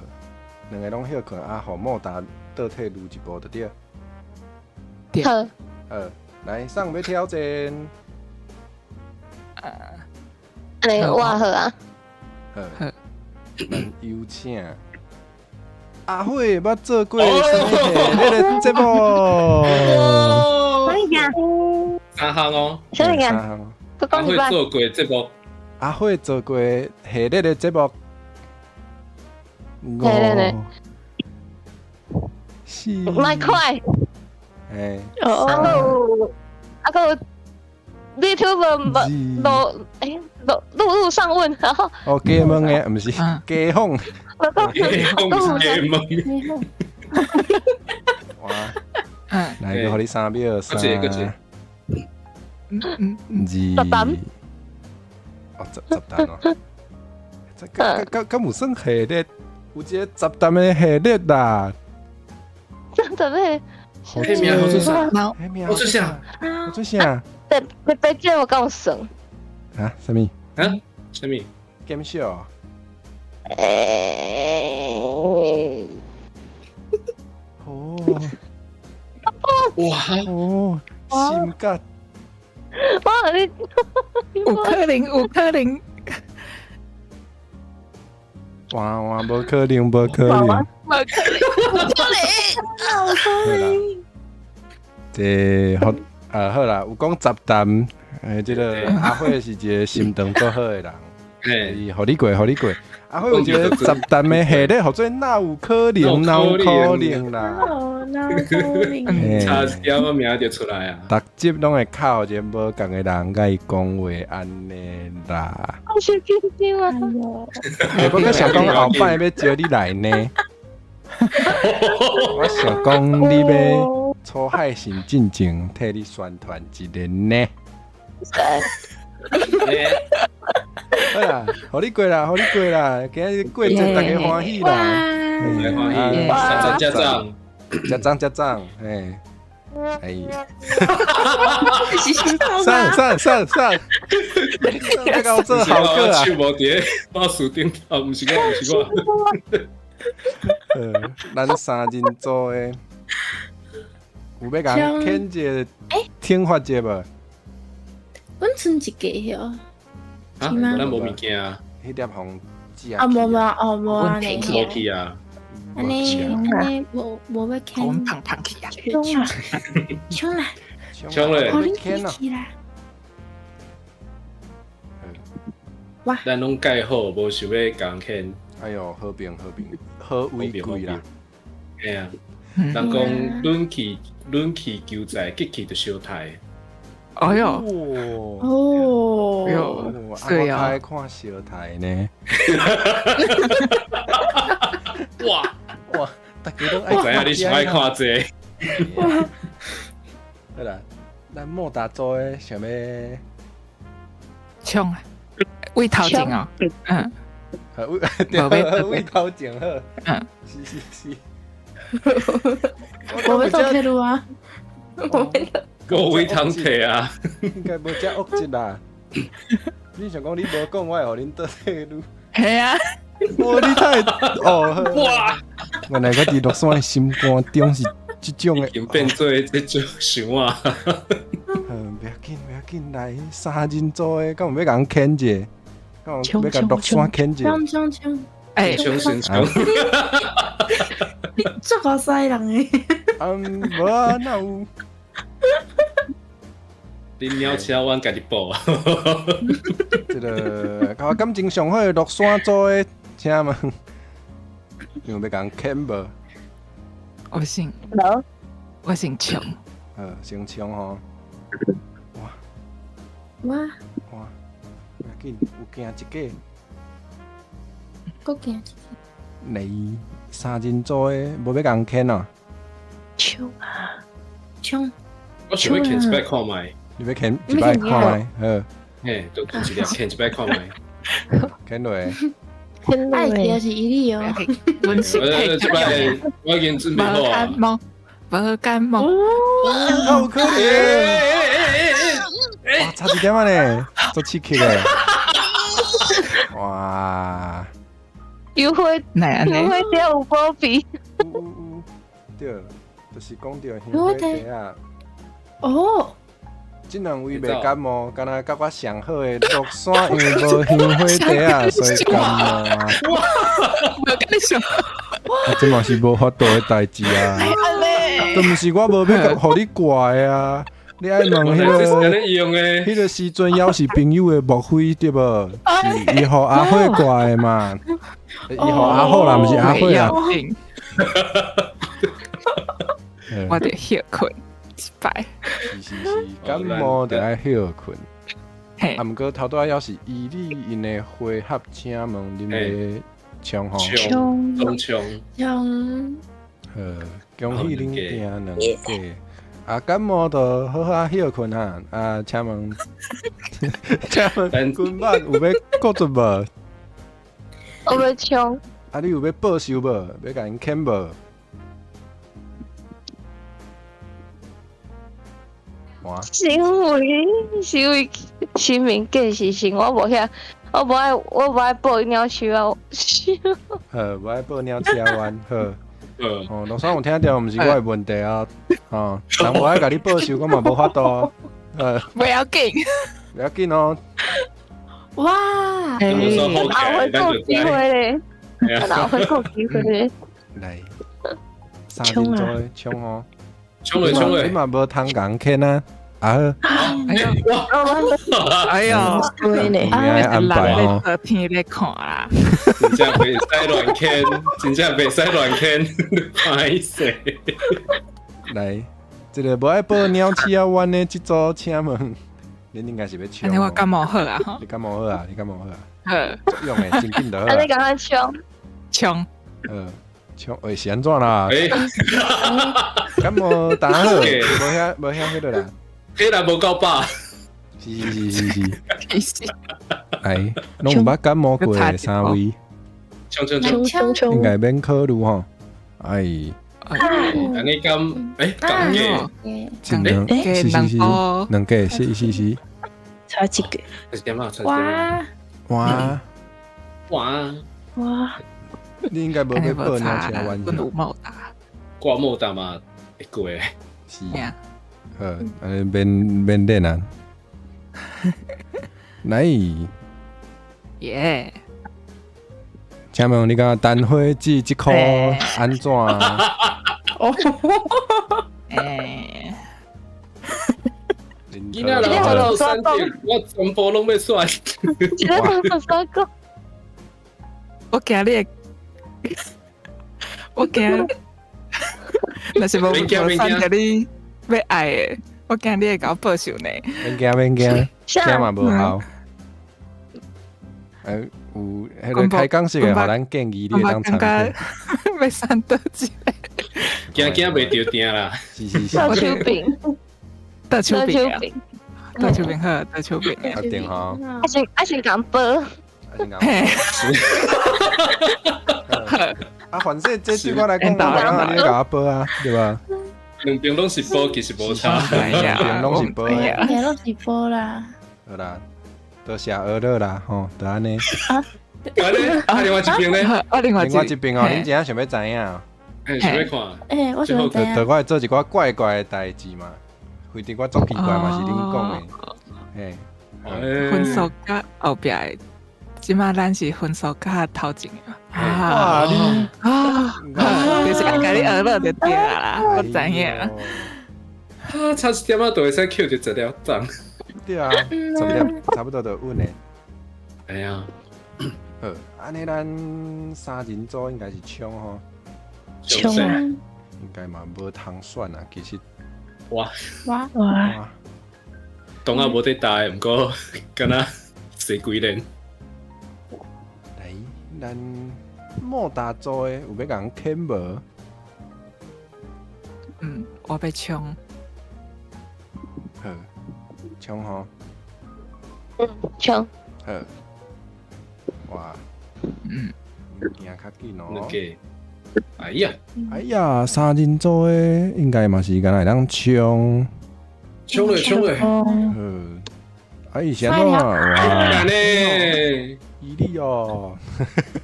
兩个攏歇睏，啊，予莫達倒退嚕一步就對。對。好。好，來，啥人欲挑戰？按呢我好啊。好。咱有請阿慧捌做過啥物系列的節目？啥物件？三項哦。啥物件？阿慧做過節目。阿慧做過系列的節目。對對對。四。麥快。欸。啊閣有，啊閣有，YouTuber 無路欸路路路上問，然後。哦，街問的，毋是街訪。街訪是街問。哇。來，閣予你3秒，三。二。哦，十單哦。這敢敢有算系列？有一個十單的系列啦。真的咩？彼名號做啥？號做啥？號做啥？特特別這我敢有算？啊？啥物？啊？啥物？減少。欸。哦。哇！哦，心肝。哇！你有可能，有可能。哇哇，無可能，無可能，無可能，無可能，無可能。這好啊，好啦，有講十擔，這个阿慧是一个心腸足好的人，伊予你過，予你過。阿慧有一个十擔的系列，號做哪有可能，哪有可能啦，哪有可能，差一點仔名就出來啊！逐集攏會靠一个無仝的人共伊講話按呢啦。我是緊張啊！我閣想講後擺欲招你來呢，我想講你欲出海神進前替你宣傳一下呢。好啦，予你過啦，予你過啦，今日過節大家歡喜啦，大家歡喜，讚讚讚，讚讚讚讚，嘿，哎，上上上上，這個做好個啊！手無佇包樹頂頭，毋是我，毋是我。咱三人組的，有欲共牽一个懲罰者無？阮賰一个許。啊，咱無物件啊。彼粒予食。啊，無無哦，無按呢。無去啊。按呢按呢，無無欲牽。阮胖胖去啊！衝衝啦！衝咧！牽啦！哇！咱攏蓋好，無想欲共牽。哎喲，和平和平，和為貴啦。嘿啊，人講冷氣冷氣求在，激氣就相刣。哎喲，哦，喲，我愛看相刣呢。哇哇，大家攏愛知影你想愛看這個。好啦，咱莫大組的想欲衝啊，位頭前哦，嗯，對，位頭前好，嗯，是是是。無欲做退路啊，無欲無位通退啊，應該無遮惡質啦。你想講你無講，我會予恁倒退路。係啊，哇！你太哦，哇！原來我佇樂山的心肝中是這種的，已經變做這種想啊。嗯，不要緊，不要緊，來三人組的，敢有欲共人牽者？敢有欲共樂山牽者？衝衝衝！哎，衝先衝！你足夠犀人的。嗯，無啊，哪有？恁鳥車阮家己報啊！這個佮我感情上好的樂山組的，請問你有欲共人牽無？我姓，我姓衝。姓衝吼。哇哇哇！不要緊，有行一個。閣行一個。你三人組的，無欲共人牽哦。衝啊！衝！我想欲牽一擺看覓。你欲牽一擺看覓？好。嘿，就一粒牽一擺看覓。牽落。愛聽是伊哩哦。阮是這擺我已經準備好啊。無感冒，無感冒。好可憐。哇，差一點仔呢，足刺激的。哇！優惠，優惠店有保庇。有有有，對，就是講著香火茶啊。哦。這兩位袂感冒，敢若佮我上好的樂山，因為無香火茶啊，所以感冒啊。哇！無共你上。啊，這嘛是無法度的代誌啊。都毋是我無欲予你掛的啊。你愛問彼個，彼個時陣猶是朋友的，莫非對無？是伊予阿火掛的嘛？伊予阿虎啦，毋是阿火啊。我得歇睏一擺。是是是，感冒就愛歇睏。啊，毋過頭拄仔猶是伊你𪜶的回合，請問恁欲衝吼？衝衝衝！好，恭喜恁行兩個。啊，感冒就好好歇睏哈。啊，請問，請問，君板有欲閣出無？我欲衝。啊，你有欲報仇無？欲共𪜶牽無？哇！是因為是因為清明過時辰，我無遐，我無愛，我無愛報鳥鼠啊。好，無愛報鳥鼠灣好。哦，樂山有聽著，毋是我的問題啊！哦，人無愛共你報仇，我嘛無法度。不要緊，不要緊哦。哇！哪會夠機會咧？哪會夠機會咧？來，三人組的衝哦！衝落衝落！你嘛無通共人牽啊！啊！哎呦！哎呦！對呢，愛安排哦。天咧看啦，真正袂使亂牽，真正袂使亂牽，歹勢。來，這個無愛報鳥鼠仔灣的這組，請問，恁應該是欲衝。按呢我感冒好啊！你感冒好啊？你感冒好啊？好。用的真緊就好。按呢共咱衝。衝。衝，欸，是按怎啦？感冒打好，無遐無遐彼個啦。彼若無夠飽。是是是是是。哎，攏毋捌感冒過的三位。衝衝衝衝！應該免考慮吼。哎。按呢敢欸，共個，兩個，是是是，兩個，是是是。差一個。是點啊？哇哇哇哇！你應該無欲報鳥車灣。有莫打。掛莫打嘛，會過。是。好，按呢免免練啊。來。耶！請問你感覺單火子這箍按怎？哦，欸，囡仔人我有选择，我全部攏欲选。我驚你，我驚，若是無無選著你欲愛的，我驚你會共我報仇呢。免驚免驚，驚嘛無效。有彼个開講式的，予咱建議你會當參考。欲選佗一个？驚驚袂著定啦。是是是。倒手柄。倒手柄。倒手柄好，倒手柄。確定吼。啊先共報。啊先共報。啊，反正這對我來講，我感覺你共我報啊，對吧？兩邊攏是報，其實無差。兩邊攏是報。兩邊攏是報啦。好啦，多謝學樂啦，吼，就按呢。啊？啊，另外一邊咧？啊，另外一邊哦，恁真正想欲知影？想欲看？欸，我想欲知影。就我會做一寡怪怪的代誌嘛，反正我足奇怪嘛，是恁講的。嘿。分數佮後壁的，這馬咱是分數較頭前的。哇！你啊，就是愛共你學樂就對啦，我知影。啊，差一點仔就會使抾著十粒粽。對啊，十粒差不多就穩的。哎呀，好，按呢咱三人組應該是衝吼。衝啊！應該嘛無通選啊，其實。哇哇哇！當啊無佇大，毋過敢若踅幾輪。來，咱莫大組的有欲共人牵無？嗯，我欲衝。好，衝吼。嗯，衝。好。哇。嗯。行較緊哦。哎呀，哎呀，三人組的應該嘛是敢若會當衝。衝咧衝咧。好。哎，是按怎？哇！按呢？伊你哦。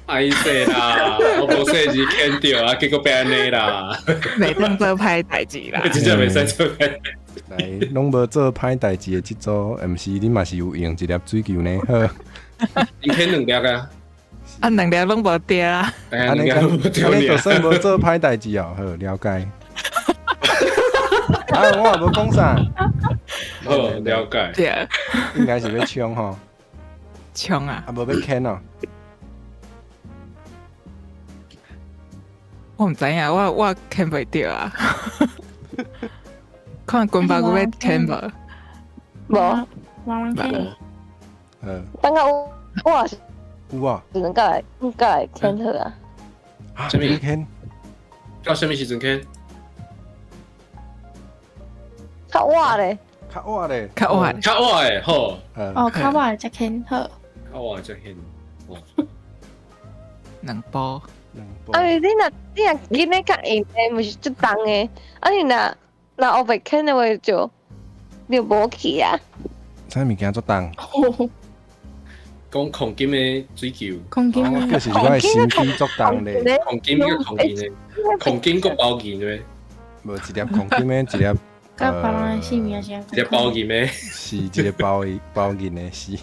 歹勢啦，我無細字牽著啊，結果變按呢啦。袂當做歹代誌啦。真正袂使做歹。來，攏無做歹代誌的這組，毋是恁嘛是有用一粒水球呢？好。𪜶牽兩粒啊。啊，兩粒攏無著啊。按呢按呢就算無做歹代誌哦，好，了解。啊，我也無講啥。好，了解。對。應該是欲衝吼。衝啊！啊，無欲牽哦。我毋知影，我牽袂著啊。看軍爸閣欲牽無？無。無人牽。等下我也是。有啊。只能過來，過來牽好啊。啥物牽？到啥物時陣牽？較晚咧。較晚咧。較晚。較晚的好。哦，較晚才牽好。較晚才牽。哦。兩步。啊！你若緊咧較硬的，毋是足重的。啊！你若烏白牽的話，就你就無去啊。啥物件足重？講黃金的水球。黃金。就是我的身體足重咧。黃金閣黃金的，黃金閣包銀的。無一粒黃金的，一粒。佮別人的性命是一个包銀的。是一个包包銀的，是。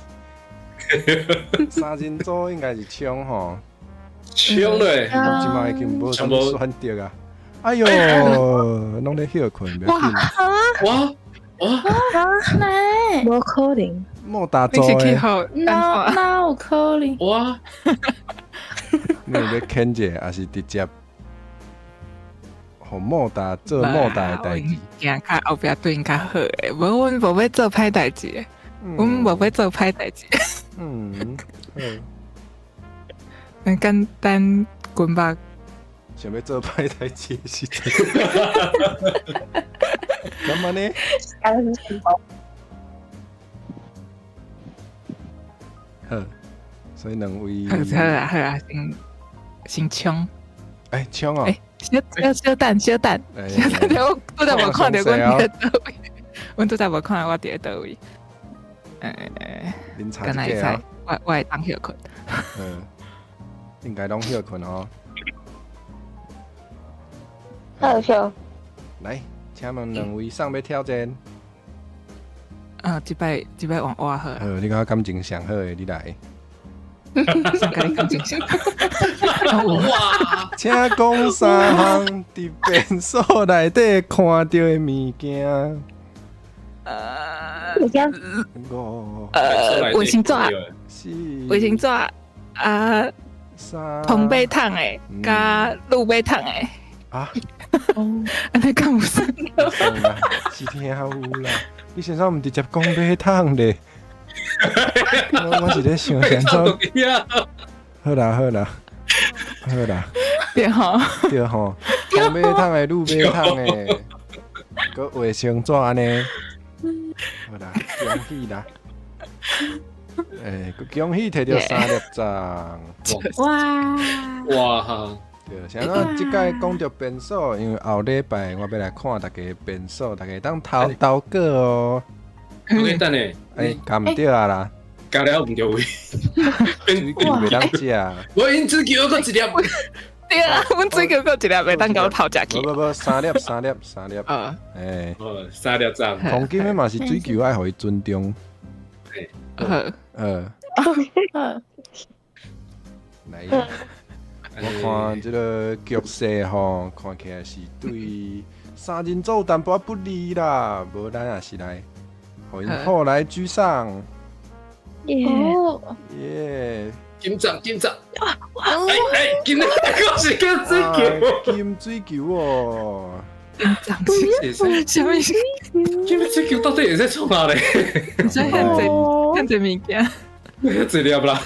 三人組應該是衝吼。衝咧！這馬已經無啥物選擇啊！哎喲，攏咧歇睏，袂緊。哇哇！哪？無可能。莫大組的。哪有可能？哇！你有欲牽者，抑是直接予莫大做莫大的代誌？行較後壁對𪜶較好的，無阮無欲做歹代誌，阮無欲做歹代誌。嗯，好。咱簡單滾吧。想欲做歹代誌的時陣，幹嘛呢？好，所以兩位。好啊好啊，先衝。欸，衝哦！欸，小等小等，小等，我拄才無看著阮佇咧佗位，阮拄才無看著我佇咧佗位。欸，敢若會使，我會當歇睏。嗯，應該攏歇睏哦。好笑。來，請問兩位啥欲挑戰？啊，這擺換我好。好，你感覺感情上好的，你來。佮你感情上好。哇！請講三項佇便所內底看著的物件。衛生紙，衛生紙啊，銅馬桶的，佮鋁馬桶的。啊？按呢敢有算？是聽有啦，你先生毋直接講馬桶咧？我是咧想先生。好啦好啦好啦，對吼，對吼，講馬桶的，擼馬桶的，閣衛生紙按呢。好啦，恭喜啦！欸，恭喜提著三粒粽。哇哇！對，啥怎這擺講著變數，因為後禮拜我欲來看大家變數，大家當投投稿哦。我等下，欸，共毋對啊啦，加了毋對位，水球袂當食。我因水球閣一粒，對啊，阮水球閣一粒袂當共我偷食去。無無無，三粒三粒三粒。欸，三粒粽。黃金的嘛是水球愛予伊尊重。好。來。我看這个局勢吼，看起來是對三人組有淡薄仔不利啦。無咱也是來，予𪜶後來居上。耶！耶！金粽金粽！哎哎，金閣是金水球，金水球哦！金粽是啥物？金水球到底會使創啥咧？這遐濟遐濟物件，遐濟粒啦。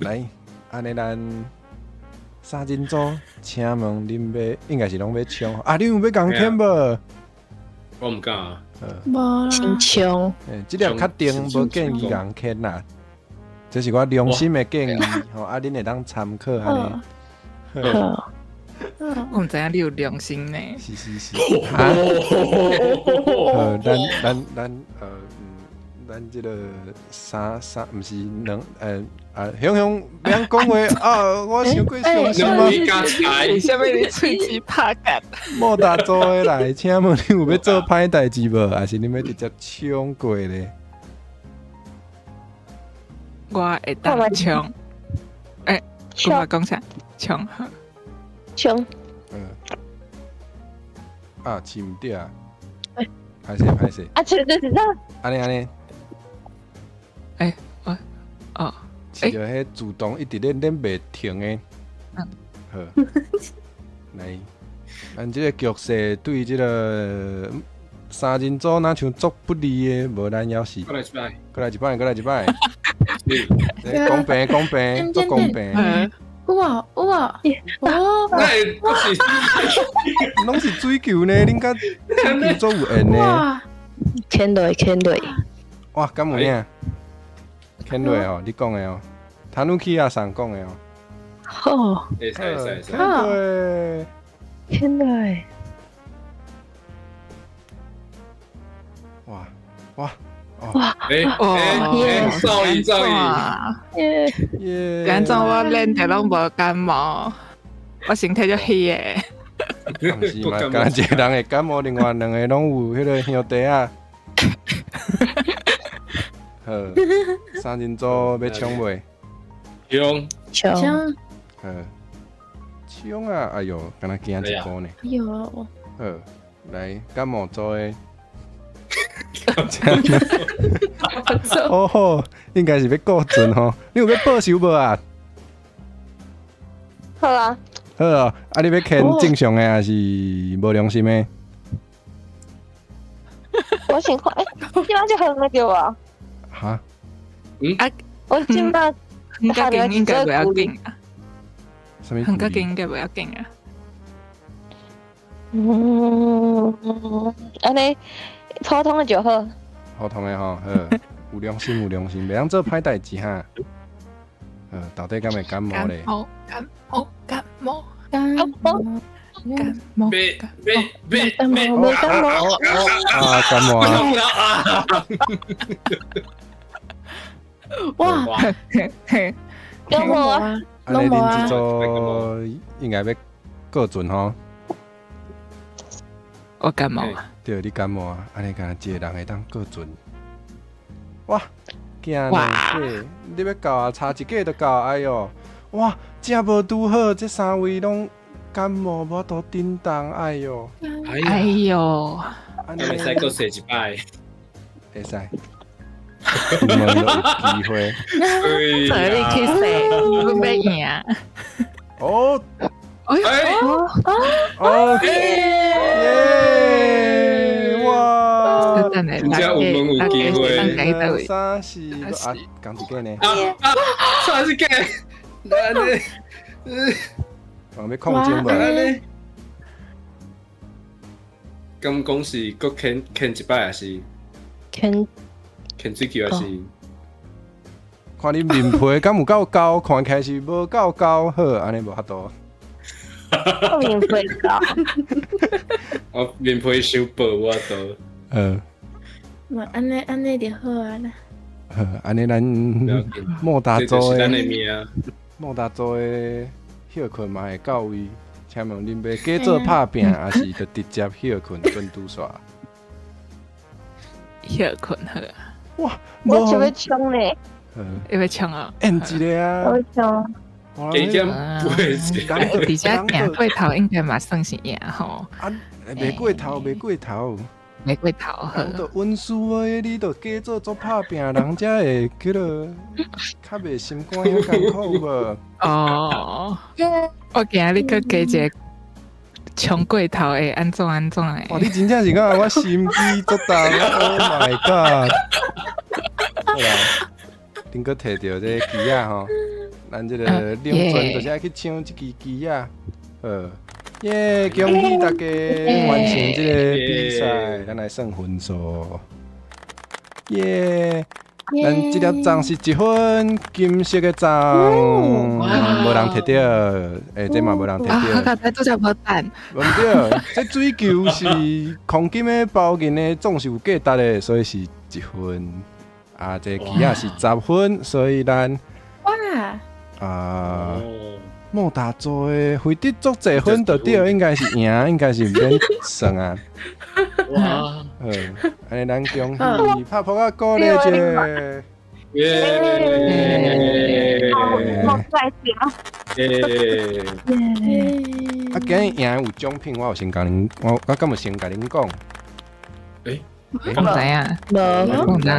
來，按呢咱。三人組，請問恁欲應該是攏欲衝啊？恁有欲共牵無？我毋敢啊。無先衝。欸，這粒較定，無建議共牵啦。這是我良心的建議，吼啊，恁會當參考按呢。好。我毋知影你有良心呢。是是是。好，咱咱咱咱這个三三毋是兩啊，雄雄欲講話啊！我傷過傷心啊！啥物你喙齒拍結？莫大做的來，請問你有欲做歹代誌無？還是你欲直接衝過咧？我會當衝。欸，我講啥？衝。衝。啊，是毋對啊！歹勢歹勢。啊，這就是啥？按呢按呢。欸，我，哦。是著彼自動一直咧咧袂停的。好，來，咱這个局勢對這个三人組若像足不利的，無咱猶是。閣來一擺，閣來一擺，閣來一擺。公平公平，足公平。有啊有啊，哦，攏是水球呢，恁佮水球足有緣呢。牽落牽落。哇，敢有影？牽落哦，你講的哦，塔努基亞桑講的哦。好，會使會使會使。牽落。哇哇哇！欸欸，少伊少伊。耶耶！安怎我練著攏無感冒，我身體足虛的。毋是嘛？敢若一个人會感冒，另外兩个攏有彼个兄弟仔。好，三人組欲衝未？衝衝！好，衝啊！哎喲，敢若驚一步呢。哎喲！好，來感冒組的。哦吼，應該是欲顧準吼。你有欲報仇無啊？好啊。好啊，啊你欲牽正常的，還是無良心的？我先看，欸，這擺就好對無？哈？嗯？啊，我這擺遠較近應該袂要緊啊。啥物？遠較近應該袂要緊啊。嗯，按呢普通的就好。普通的吼，好，有良心有良心，袂當做歹代誌哈。到底敢會感冒咧？感冒感冒感冒感冒感冒別別別感冒感冒啊！感冒啊！哇！感冒啊！按呢恁這組應該欲過準吼。我感冒啊！對，你感冒啊！按呢敢若一个人會當過準。哇！驚兩個，你欲到啊？差一個就到，哎喲！哇！這無拄好，這三位攏感冒，無法度振動，哎喲！哎喲！會使閣踅一擺？會使。有機會。所以你去踅，阮欲贏。哦！哎哦，耶！哇！等下，真正有问有机会。三四啊，讲一个呢？啊啊！三四个，安呢？我欲控钟无？按呢？敢讲是阁牵牵一摆，还是牵牵水球，还是？看你面皮敢有够厚，看起来是无够厚，好，按呢无法度。我面皮厚。我面皮伤薄，我都。嘛，按呢按呢就好啊啦。好，按呢咱莫大做的，莫大做的歇睏嘛会到位。请问恁欲假做拍拚，抑是就直接歇睏转拄煞？歇睏好啊！哇，我想欲冲呢。欲冲啊！按一个啊！我冲。加减八一，而且行过头应该嘛算是赢吼。啊，袂过头，袂过头，袂过头。人都稳输的，你都假做做拍拚，人才会叫做较袂心肝遐艰苦无？哦，我今日阁加一个冲过头会按怎按怎的？哇，你真正是讲我心机足重，Oh my god！好啦，恁阁提著这个支仔吼。咱这个领船就是爱去抢这支旗仔，好，耶！恭喜大家完成这个比赛，咱来算分数。耶！咱这粒粽是一分，金色的粽，无人提著，欸，这嘛无人提著。啊，这拄才无等。无对，这水球是黄金的包银的，总是有价值的，所以是一分。啊，这旗仔是10分，所以咱。哇！啊，莫大做的，非得足济分就对，应该是赢，应该是毋免算啊。哇！好，按呢咱恭喜拍扑仔鼓励者。耶！好帅气啊！耶！啊，今日赢有奖品，我有先共恁，我敢有先共恁讲？欸，毋知影，无，无知影，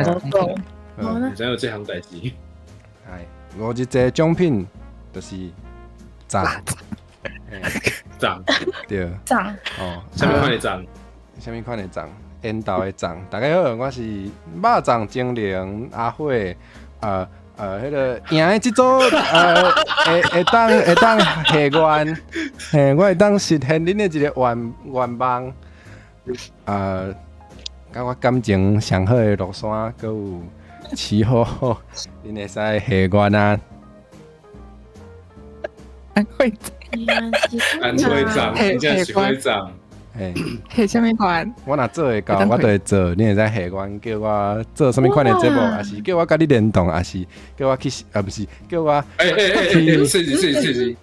毋知有这项代志。哎，五日节奖品就是粽，粽，对，粽，哦，啥物款的粽？啥物款的粽？缘投的粽。大家好，我是肉粽精灵阿火，彼个赢的这组，会当下愿，嘿，我会当实现恁的一个愿愿望，佮我感情上好的乐山，阁有饲好，恁会使下愿啊。安会长，安会长，真正是会长。嘿，下啥物款？我若做会到，我就会做。你会使下愿叫我做啥物款的节目，抑是叫我佮你联动，抑是叫我去，啊，毋是叫我去，是是是是，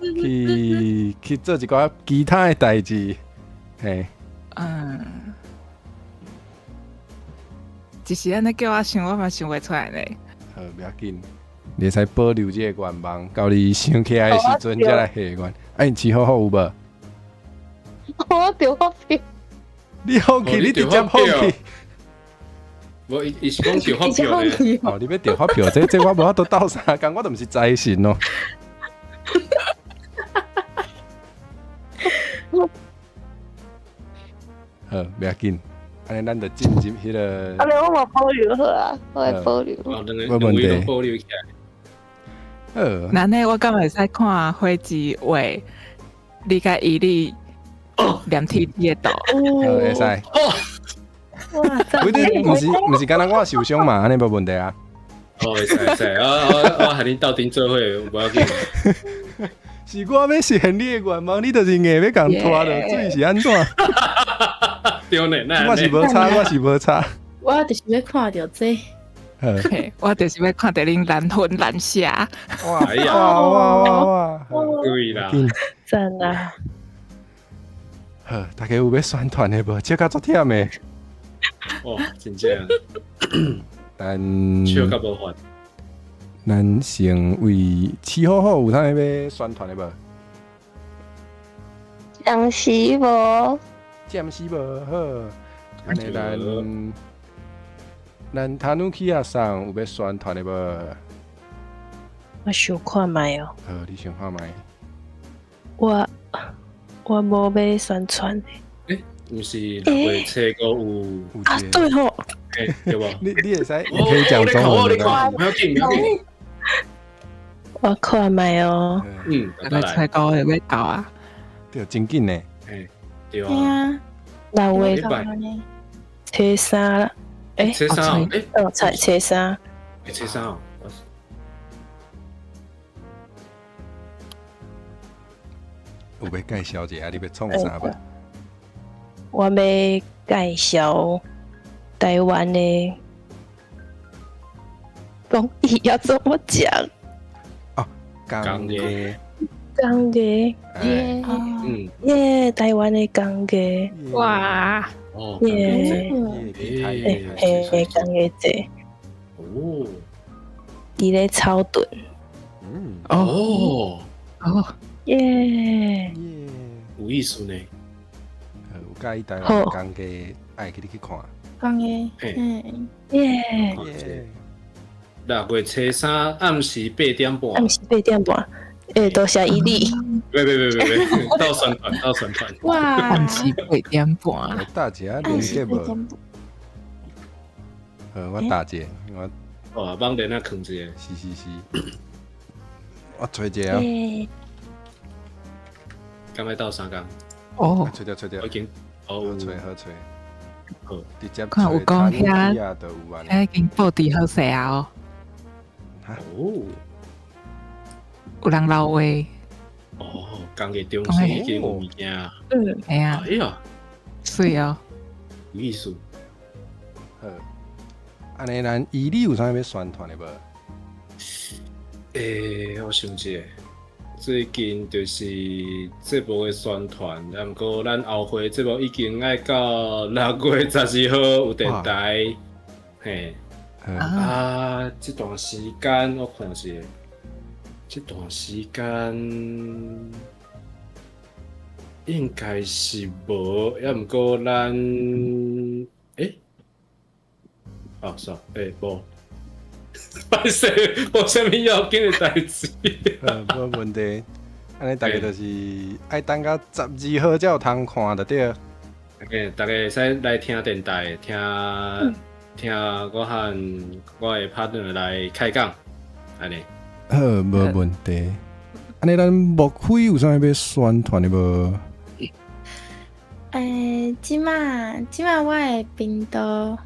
去做一寡其他的代志。嘿，嗯，一时按呢叫我想，我嘛想袂出来呢。好，袂要紧，你会使保留这个愿望，到你想起来的时阵才来下愿。哎，你饲好好有无？我著发票，你放弃，你直接放弃。无，伊是讲著发票呢。哦，你欲著发票，这我无法度斗相共，我都毋是财神哦。好，袂要紧，按呢咱就进入彼个。按呢我嘛保留好啊，我会保留。无问题。保留起来。好。那呢，我敢会使看火之画，你佮伊哩。黏 T T 的图，好，会使。哇，不是，毋是，敢若我受伤嘛，按呢无问题啊。哦，会使会使，我和恁斗阵做伙，无要紧。是我欲实现你的愿望，你就是硬欲共拖落水，是按怎？对呢，我是无差，我是无差。我就是欲看著这。我就是欲看著恁难分难舍。哇哇哇哇！对啦，赞啊！好，大家有欲宣传的无？笑甲足忝的。哦，真正。咱笑甲无法。咱先为饲好好有啥物欲宣传的无？暂时无。暂时无好。按呢，咱タヌキ仔桑有欲宣传的无？我想看觅哦。好，你想看觅。我。我無欲宣傳。欸，毋是六月初五有啊？對吼。欸，對無？你會使，你可以講中文。不要緊，不要緊。我看覓哦。嗯，六月初五會欲到啊？對，真緊呢。欸，對啊。六月初三啦。欸，初三，欸，哦，初三。欸，初三哦。有欲介紹一下，你欲創啥無？我欲介紹台灣的工藝要怎麼講？哦，工藝，工藝，嗯，耶，台灣的工藝，哇，哦，耶，欸，工藝節，哦，佇咧草屯，嗯，哦，哦。耶，有意思呢。有佮意台灣工藝，愛去你去看。工藝，嗯，耶。六月初三暗時8點半。暗時8點半，欸，多謝伊利。別別別別別，到宣傳，到宣傳。哇！暗時8點半。我打一下連結無？好，我打一下，我。哦，網連啊，囥一下。是是是。我揣一下。敢欲鬥相共？哦，揣著揣著，已經哦，揣好揣，好，直接看有講遐，遐已經布置好勢啊哦。哦，有人留話。哦，工藝中心已經有物件。嗯，會啊。哎呀，媠哦，有意思。好，按呢，咱伊利有啥欲宣傳的無？欸，我想一下。最近就是節目的宣傳，啊，毋過咱後回節目已經愛到6月12號有電台，嘿，啊，這段時間我看一下，這段時間應該是無，抑毋過咱，欸，哦，煞，欸，無。歹勢，無啥物要緊的代誌。無問題。按呢，大家就是愛等到12號才有通看就對。欸，大家會使來聽電台，聽聽我和我的 partner 來開講，按呢。好，無問題。按呢，咱莫非有啥欲宣傳的無？欸，這馬我的頻道。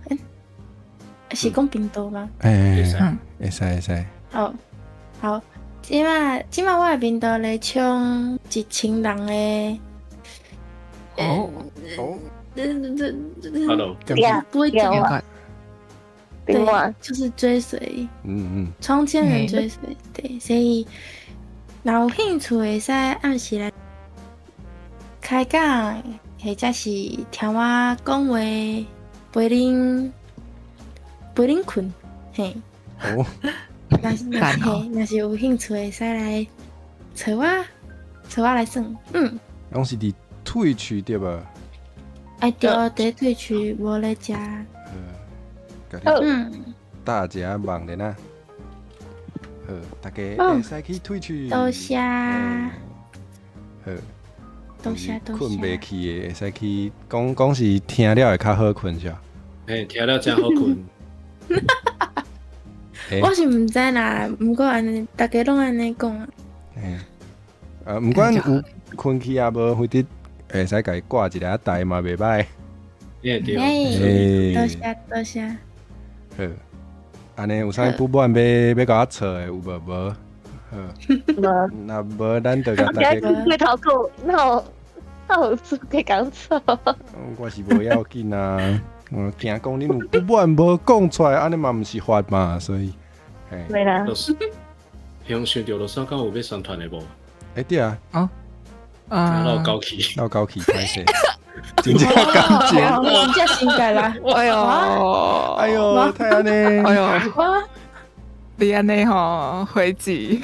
是講頻道嗎？欸，會使會使。好，好，這馬我的頻道咧衝1000人的。哦哦。 Hello。不會講。對，就是追隨。嗯嗯。衝千人追隨，對，所以若有興趣會使按時來開講，或者是聽我講話，陪恁。陪恁睏，嘿。哦。若是有興趣，會使來揣我，揣我來耍。嗯。攏是佇 Twitch 對無？哎對，佇 Twitch 無咧食。嗯。大家網連啊。好，大家會使去 Twitch。多謝。好。多謝多謝。睏袂去的，會使去講講是聽了會較好睏是吧？嘿，聽了誠好睏。我是毋知啦，毋過按呢，逐家攏按呢講啊。欸，毋管有睏去抑無，反正會使共伊掛一下台嘛，袂䆀。欸對。多謝多謝。好，按呢有啥不滿欲共我吵的有無？無。好。無。若無，咱就共大家。回頭講，那有資格講錯？我是無要緊啊。我驚講恁有不滿無講出來，按呢嘛毋是法嘛，所以，對啦。向想著羅山敢有欲宣傳的無？欸對啊。哦。啊。老高氣，老高氣，歹勢。真正感情，真正性格啦。哎喲，哎喲，太按呢，哎喲，你按呢吼，回擊。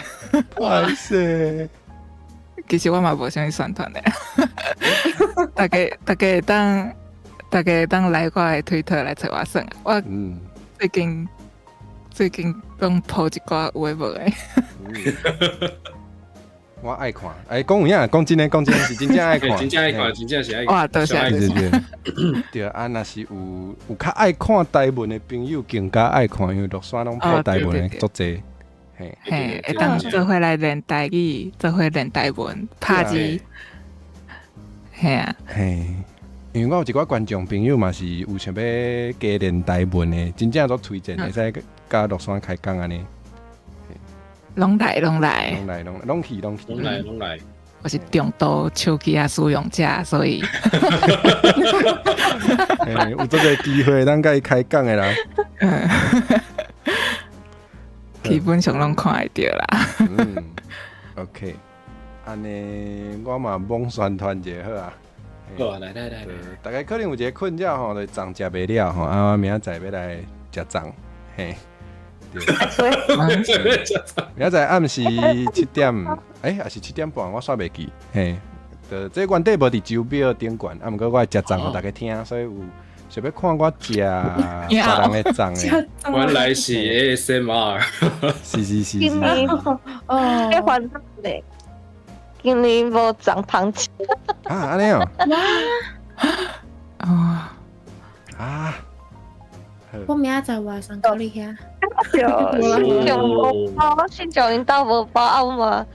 歹勢。其實我嘛無啥物宣傳的，大家會當。大家會當來我的推特來揣我耍。我最近攏 po 一寡有的無的。我愛看，欸，講有影，講真的，講真的是真正愛看，真正愛看，真正是愛看。哇，多謝。對對對，對啊，若是有較愛看台文的朋友，更加愛看，因為樂山攏播台文的足濟。嘿，會當做伙來練台語，做伙練台文，拍字。嘿啊。嘿，因為我有一寡觀眾朋友嘛是有想欲加練台文的，真正足推薦，會使佮樂山開講按呢。攏來攏來，攏來攏攏去攏去，攏來攏來。我是重度手機仔使用者，所以有這個機會，咱共伊開講的啦。基本上攏看會著啦。嗯，OK，按呢我嘛罔宣傳一下好啊。好啊，來來來，大家可能有一個困擾吼，就是粽食袂了吼，啊，我明仔載欲來食粽，嘿。明仔載暗時7點，欸，抑是7點半，我煞袂記。嘿，就這原底無佇周表頂懸，啊，毋過我會食粽予大家聽，所以有想欲看我食別人的粽的。原來是 ASMR，是是是。今年哦，今年無粽通食。啊，按呢哦。哦。啊。我明仔載外送到你遐。對，新疆無包，新疆𪜶兜無包啊嘛。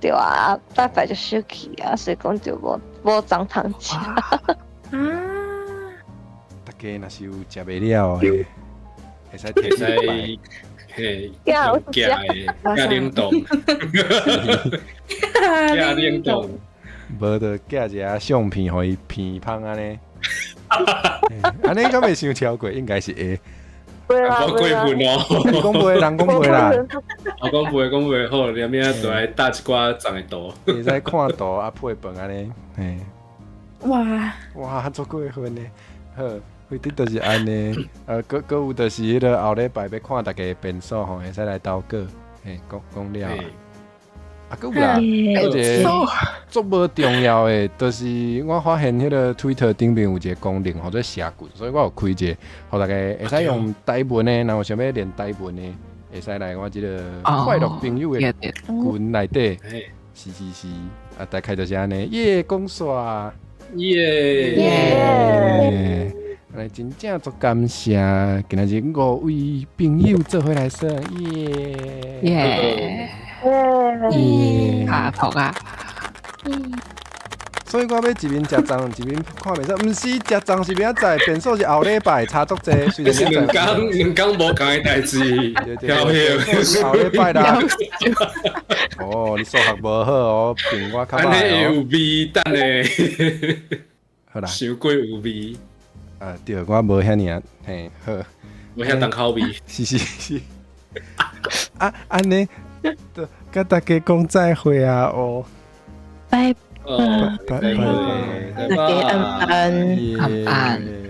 對啊，拜拜就收起啊，所以講就無粽通食。啊！大家若是有食袂了的，會使會使嘿，寄的寄冷凍，寄冷凍，無就寄一下相片，予伊片芳按呢。按呢敢袂傷超過，應該是會。袂啦，無過分哦！你講袂，人講袂啦。我講袂，講袂好，你明仔就來搭一寡粽的圖。會使看圖啊，配飯按呢。嘿。哇！哇，足過分的。好，反正就是按呢。閣閣有就是彼个後禮拜欲看大家變數吼，會使來投稿。嘿，講講了。啊，閣有啦，有一個足無重要的，就是我發現彼个 Twitter 頂面有一個功能，號做社群，所以我有開一個，予大家會使用台文的，若有想欲練台文的，會使來我這个快樂朋友的群內底。是是是，啊，大概就是按呢，耶，講煞，耶耶，來真正足感謝，今仔日五位朋友做伙來耍，耶耶。耶！拍噗仔！所以我欲一面食粽，一面看袂使，毋是食粽是明仔載，變數是後禮拜，差足濟。是兩工兩工無仝的代誌，對對，是後禮拜啦。哦，你數學無好哦，比我較歹哦。按呢會有味，等下。好啦，傷過有味。啊，對，我無遐爾，嘿，好。無遐重口味。是是是。啊，按呢。佮大家講再會啊！哦，拜拜拜拜，大家安安安安。